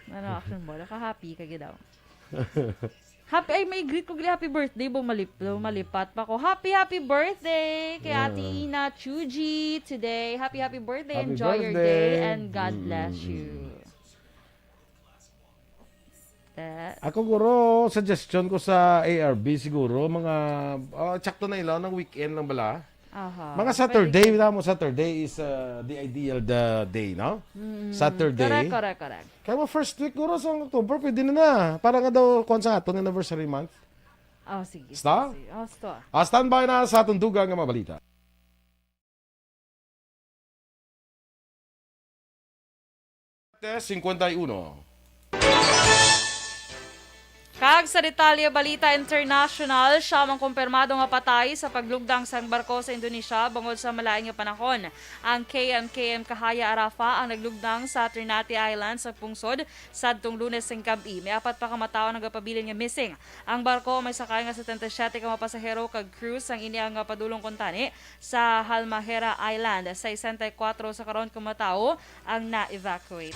Ano, action ball? Ka-happy ka gyud daw. Happy, ay, may greet ko gali, "Happy birthday," bumali-, bumalipat pa ko. Happy, happy birthday kay Ate Ah. Ina Chuji today. Happy, happy birthday. Happy Enjoy your birthday. day and God bless Mm. you. Eh. Ako, guro, suggestion ko sa A R B siguro, mga, ah, tsakto na ilaw ng weekend lang bala. Aha, Mga pwede Saturday, ka. Wala mo, Saturday is, ah, the ideal the day, no? Mm, Saturday. Correct, correct, correct. Kaya mo first week, guro, sa October, pwede na na. Para nga daw, kuwan sa aton anniversary month. Oh, sige, Sta? sige, sige. Oh, sta. Ah, standby na sa atong dugang nga mga balita. Test fifty-one. Kag sa detalye, balita international, siyam ang kumpirmado nga patay sa paglugdang sang barko sa Indonesia bangod sa malain nga panahon. Ang K M K M Cahaya Arafah ang naglugdang sa Ternate Island sa pungsod sadtong Lunes sing gab-i. May apat pa ka matawo nagapabilin nga missing. Ang barko may sakay nga setenta y siete ka mga pasahero kag crew sang ini ang padulong kuntani sa Halmahera Island. Sesenta y kuwatro sa karon ka mga tawo ang na-evacuate.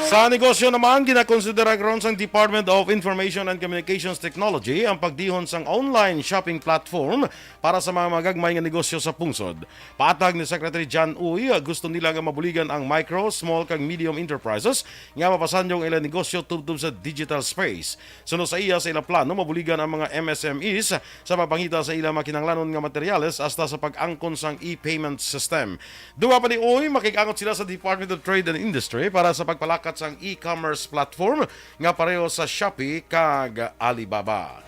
Sa negosyo naman, ginakonsidera karon sang Department of Information and Communications Technology ang pagdihon sang online shopping platform para sa mga magagmay nga negosyo sa pungsod. Patag ni Secretary John Uy, gusto nila nga mabuligan ang micro, small kag medium enterprises nga mapasanyong ila negosyo tubtob sa digital space. Suno sa iya, sa ilang plano, mabuligan ang mga M S M Es sa pagpangita sa ilang mga kinahanglanon nga materyales hasta sa pag-angkon sang e-payment system. Duha pa ni Uy, makig-angot sila sa Department of Trade and Industry para sa pagpalakat sang e-commerce platform nga pareho sa Shopee kag Alibaba.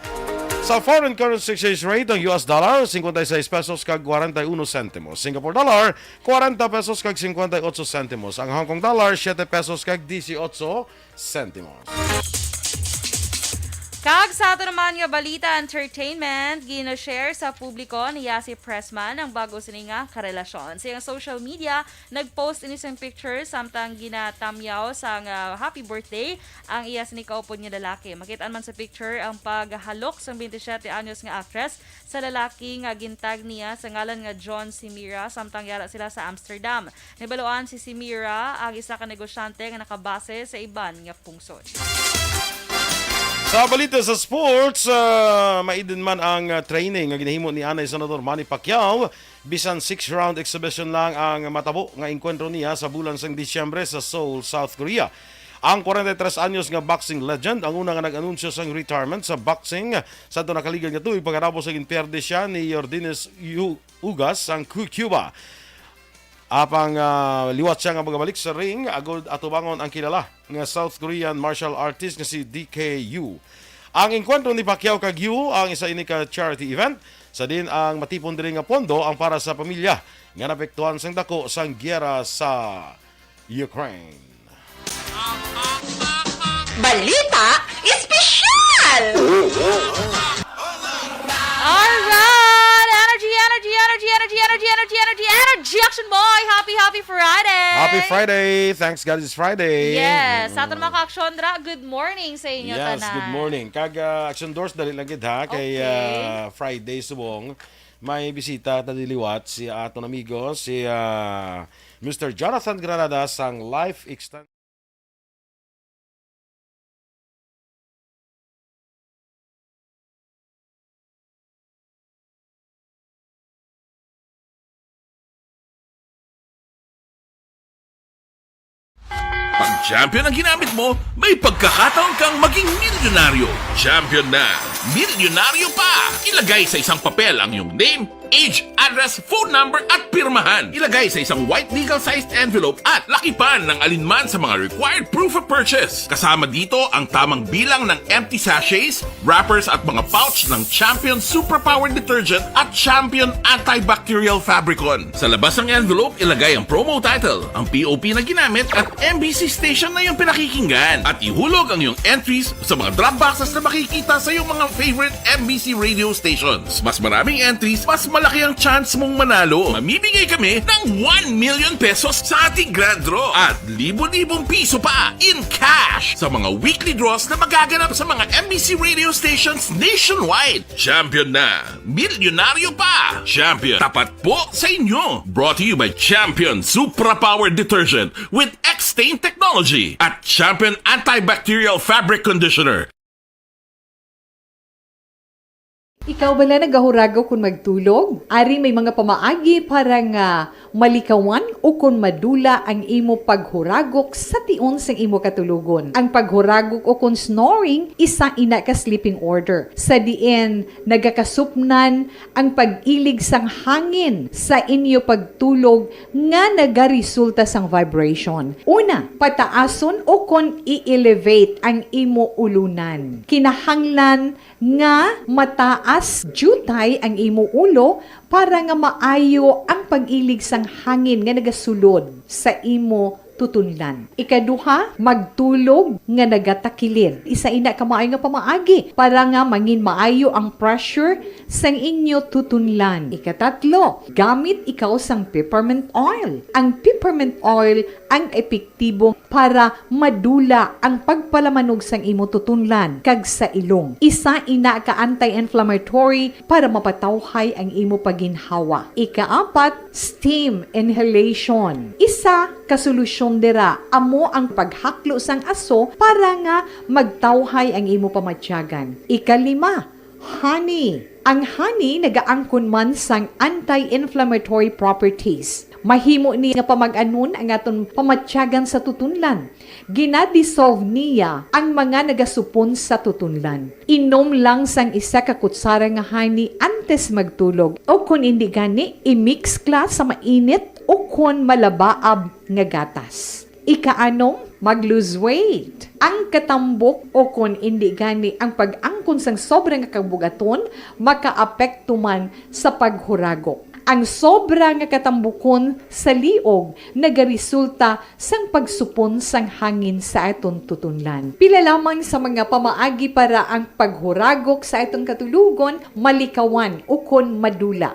Sa foreign currency exchange rate, ang U S dollar, cincuenta y seis pesos kag cuarenta y uno centimos. Singapore dollar, cuarenta pesos kag cincuenta y ocho centimos. Ang Hong Kong dollar, siete pesos kag dieciocho centimos. Kag sa ato naman nga balita, entertainment, gina-share sa publiko ni Yasi Pressman ang bago sini nga karelasyon. Sa iyang social media, nag-post ini sang picture samtang ginatamyaw sang, ah, happy birthday ang iya sini kaupod nga lalaki. Makit-an man sa picture ang paghalok sang twenty-seven anyos nga actress sa lalaki nga gintag niya sa ngalan nga John Simira, samtang yara sila sa Amsterdam. Nabaluan si Simira, ang isa ka negosyante nga nakabase sa iban nga pungsod. Sa balita sa sports, ah, maidin man ang, ah, training nga ginahimo ni anay Senador Manny Pacquiao, bisan six-round exhibition lang ang matabo nga engkwentro niya sa bulan sang Disyembre sa Seoul, South Korea. Ang kwarenta y tres anyos nga boxing legend ang una nga nag-anunsyo sang retirement sa boxing sa ato nakaligad nga tuig, pagkatapos sa ginpierde siya ni Yordenis Yu-, Ugas sang Cu-, Cuba. Apang, ah, liwat siya nga magabalik sa ring agud atubangon ang kilala nga South Korean martial artist nga si D K Yu. Ang engkwentro ni Pacquiao kag Yu ang isa ini ka charity event, sa diin ang matipon diri nga pondo ang para sa pamilya nga naapektuhan sang dako sang giyera sa Ukraine. Balita Espesyal! Alright! Energy, energy, energy, energy, energy, energy, energy, energy, Action Boy! Happy, happy Friday! Happy Friday! Thanks God it's Friday! Yes! Sa aton mga ka-aksyon dra, good morning sa inyo Yes, tanan. good morning. Kag, ah, Action Doors, dali lang gid ha, kay, Okay. ah, Friday subong. May bisita ta diliwat, si aton amigo, si, ah, Mister Jonathan Granada sang Life Extend. Pag champion ang ginamit mo, may pagkakataon kang maging milyonaryo. Champion na, milyonaryo pa! Ilagay sa isang papel ang iyong name, age, address, phone number, at pirmahan. Ilagay sa isang white legal-sized envelope at lakipan ng alinman sa mga required proof of purchase. Kasama dito ang tamang bilang ng empty sachets, wrappers at mga pouch ng Champion Superpower Detergent at Champion Antibacterial Fabricon. Sa labas ng envelope, ilagay ang promo title, ang P O P na ginamit at M B C station na iyong pinakikinggan. At ihulog ang iyong entries sa mga drop boxes na makikita sa iyong mga favorite M B C radio stations. Mas maraming entries, mas malaki ang chance mong manalo. Mamimigay kami ng one million pesos sa ating grand draw at libo-libong piso pa in cash sa mga weekly draws na magaganap sa mga M B C radio stations nationwide. Champion na! Milyonaryo pa! Champion, tapat po sa inyo! Brought to you by Champion Supra Power Detergent with X-Stain Technology at Champion Antibacterial Fabric Conditioner. Ikaw bala nagahuragok kon magtulog? Ari may mga pamaagi para nga malikawan ukon madula ang imo paghuragok sa tion sang imo katulogon. Ang paghuragok ukon snoring, isa ina ka sleeping order, sa diin nagakasupnan ang pag-ilig sang hangin sa inyo pagtulog nga nagaresulta sang vibration. Una, pataason ukon i-elevate ang imo ulunan. Kinahanglan nga mataas diutay ang imo ulo para nga maayo ang pag-ilig sang hangin nga nagasulod sa imo tutunlan. Ikaduha, magtulog nga nagatakilid. Isa ina ka maayo nga pamaagi para nga mangin maayo ang pressure sang inyo tutunlan. Ikatatlo, gamit ikaw sang peppermint oil. Ang peppermint oil ang epektibo para madula ang pagpalamanog sang imo tutunlan kag sa ilong. Isa ina ka anti-inflammatory para mapatawhay ang imo pagginhawa. Ikaapat, steam inhalation. Isa ka solusyon dira amo ang paghaklo sang aso para nga magtawhay ang imo pamatyagan. Ikalima, honey. Ang honey nagaangkon man sang anti-inflammatory properties. Mahimo ni nga pamag-anon ang aton pamatyagan sa tutunlan. Ginadissolve niya ang mga nagasupon sa tutunlan. Inom lang sang isa ka kutsara nga honey antes magtulog, o kon indi gani, i-mix kla sa mainit o kon malabaab nga gatas. Ikaanom, mag-lose weight. Ang katambok o kon indi gani ang pag-angkon sang sobra nga kabugaton makaapekto man sa paghuragok. Ang sobra nga katambukon sa liog nagaresulta sang pagsupon sang hangin sa aton tutunlan. Pila lamang sa mga pamaagi para ang paghuragok sa aton katulogon malikawan ukon madula.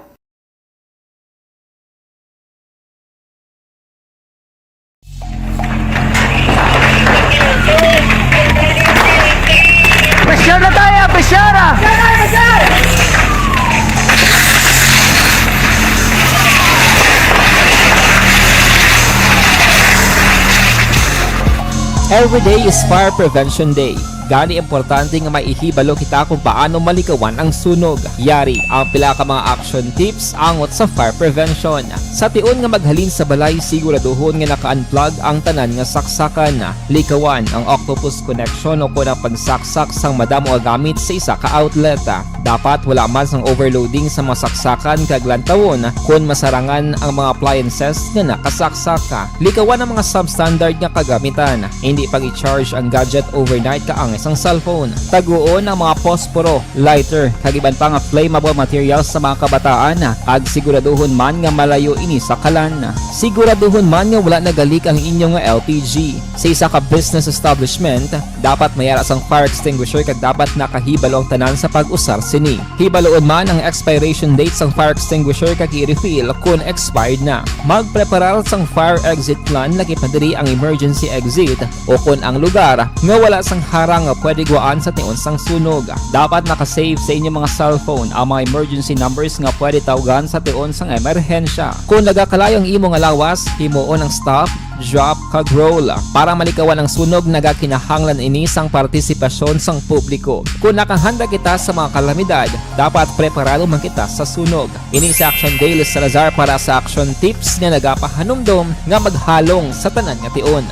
Pressure na tayo! Pressure! Every day is Fire Prevention Day. Gani, importante nga maihibalo kita kung paano malikawan ang sunog. Yari ang pila ka mga action tips angot sa fire prevention. Sa tion nga maghalin sa balay, siguraduhon nga naka-unplug ang tanan nga saksakan. Likawan ang octopus connection o kon ang pagsaksak sang madamo nga gamit sa isa ka outlet. Dapat wala man sang overloading sa mga saksakan kag lantawon kon masarangan ang mga appliances nga nakasaksak. Likawan ang mga substandard nga kagamitan. Hindi pag-i-charge ang gadget overnight kaangay sang cellphone. Taguon ang mga posporo, lighter, kag iban pa nga flammable materials sa mga kabataan, kag siguraduhon man nga malayo ini sa kalan. Siguraduhon man nga wala nagalik ang inyo nga L P G. Sa isa ka business establishment, dapat may ara sang fire extinguisher kag dapat nakahibalo ang tanan sa pag-usar sini. Hibaluon man ang expiration date sang fire extinguisher kag i-refill kon expired na. Magpreparar sang fire exit plan, lakip na diri ang emergency exit o kon ang lugar nga wala sang harang nga pwede guwaan sa tion sang sunog. Dapat naka-save sa inyo mga cellphone ang mga emergency numbers nga pwede tawgan sa tion sang emerhensya. Kon nagakalayo ang imo nga lawas, himuon ang stop, drop, kag roll. Para malikawan ang sunog, nagakinahanglan ini sang partisipasyon sang publiko. Kon nakahanda kita sa mga kalamidad, dapat preparado man kita sa sunog. Ini si Action Day Salazar para sa Action Tips nga nagapahanumdom nga maghalong sa tanan nga tion.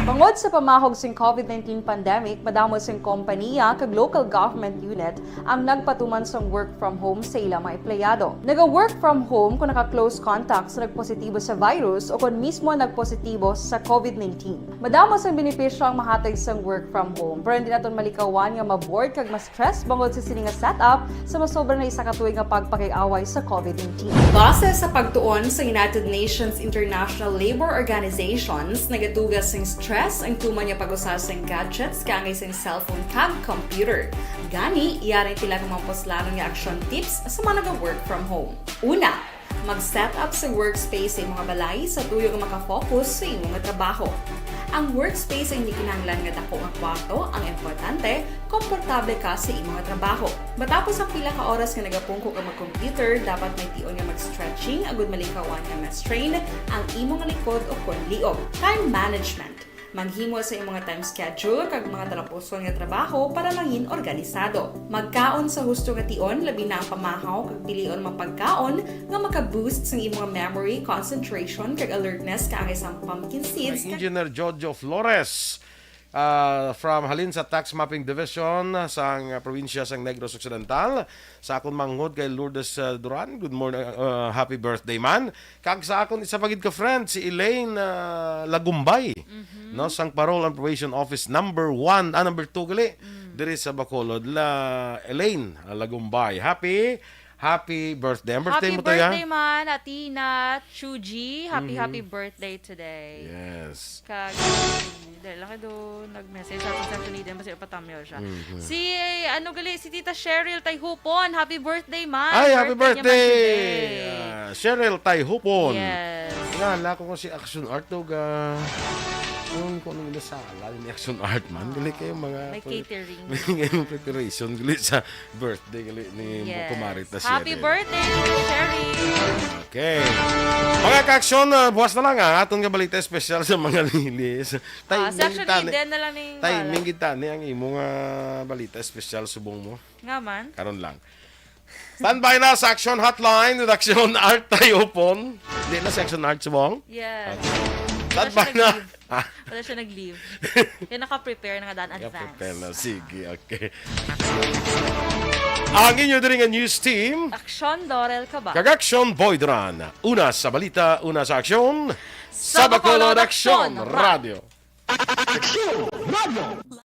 Bangod sa pamahog sing COVID nineteen pandemic, madamo sing kompaniya kag local government unit ang nagpatuman sang work from home sa ila mga empleyado. Naga-work from home kung naka-close contact sa nagpositibo sa virus o kung mismo nagpositibo sa COVID nineteen. Madamo sang benepisyo ang mahatag sang work from home, pero hindi naton malikawan nga ma-bored kag ma-stress bangod sa sini nga setup sa masobra na isa ka tuig nga pagpakig-away sa COVID nineteen. Base sa pagtuon sa United Nations International Labor Organizations, nagaduga sing stress Ang tuman nga pag-usar sang gadgets kaangay sang cellphone kag computer. Gani, yari sila ka mga puslanon nga action tips sa mga naga-work from home. Una, mag-set up sa workspace sa imong balay sa tuyo nga makafocus sa imong trabaho. Ang workspace ay hindi kinahanglan nga dako nga kwarto, ang importante, komportable ka sa imong trabaho. Matapos ang pila ka oras nga nagapungko ka mag-computer, dapat may tion nga mag-stretching agud malikawan nga ma-strain ang imong likod o kon liog. Time management. Maghimo sa imong time schedule kag mga talapuson nga trabaho para mangin organisado. Magkaon sa husto nga tion, labi na ang pamahaw kag pilion mga pagkaon nga maka-boost sang imong memory, concentration kag alertness kaangay sang pumpkin seeds. Kay Engineer Jojo Flores, ah, from halin sa Tax Mapping Division sang, ah, probinsya sang Negros Occidental. Sa akon manghod kay Lourdes, ah, Duran, good morning, ah, happy birthday man. Kag sa akon isa pa gid ka friend, si Elaine, ah, Lagumbay, no, sang Parole and Probation Office number one, ah, number two gali, diri sa Bacolod. La Elaine, ah, Lagumbay. Happy, happy birthday. Ang birthday Happy mo to, ya? birthday man, Athena Chuji. Happy, Mhm. happy birthday today. Yes. Kag, dahil lang do nag-message sa aton sa Trinidad, basta ipatamyaw siya. Mhm. Si, ano gali, si Tita Cheryl Tayhupon, happy birthday man. Ay, happy Birthday niya man birthday! today. Ah, Cheryl Tayhupon. Yes. Kilala ko kung si Action Art to ga. Kung, kung ano yung nasala ni Action Art man. Gali kayo mga May pre- catering. May mga preparation. Gali sa birthday gali ni Yes. Kumari ta Happy Cheryl. birthday, Tita Cheryl. Okay. Mga ka-action, ah, buwas na lang, ah, aton nga balita espesyal sa mga lilis. Ah, Timing si Action gid tani. Eden na lang ning Timing bahala. gid tani ang imo nga balita espesyal subong mo. Nga man. Karon lang. Standby na sa Action Hotline with Action Art Tayupon. Di na sa Action Art subong? Yes. Okay. Wala Standby siya na. nag-leave. Ah. Wala siya nag-leave. Kaya naka-prepare na nga daan advance. Naka-prepare na. Sige, okay. Ang inyo diri nga news team. Action Laurel Kaba. Kag Action Boy Duran. Una sa balita, una sa aksyon. Sa Sa Bacolod Bacolod Action Action Radio. Radio. Action Radio.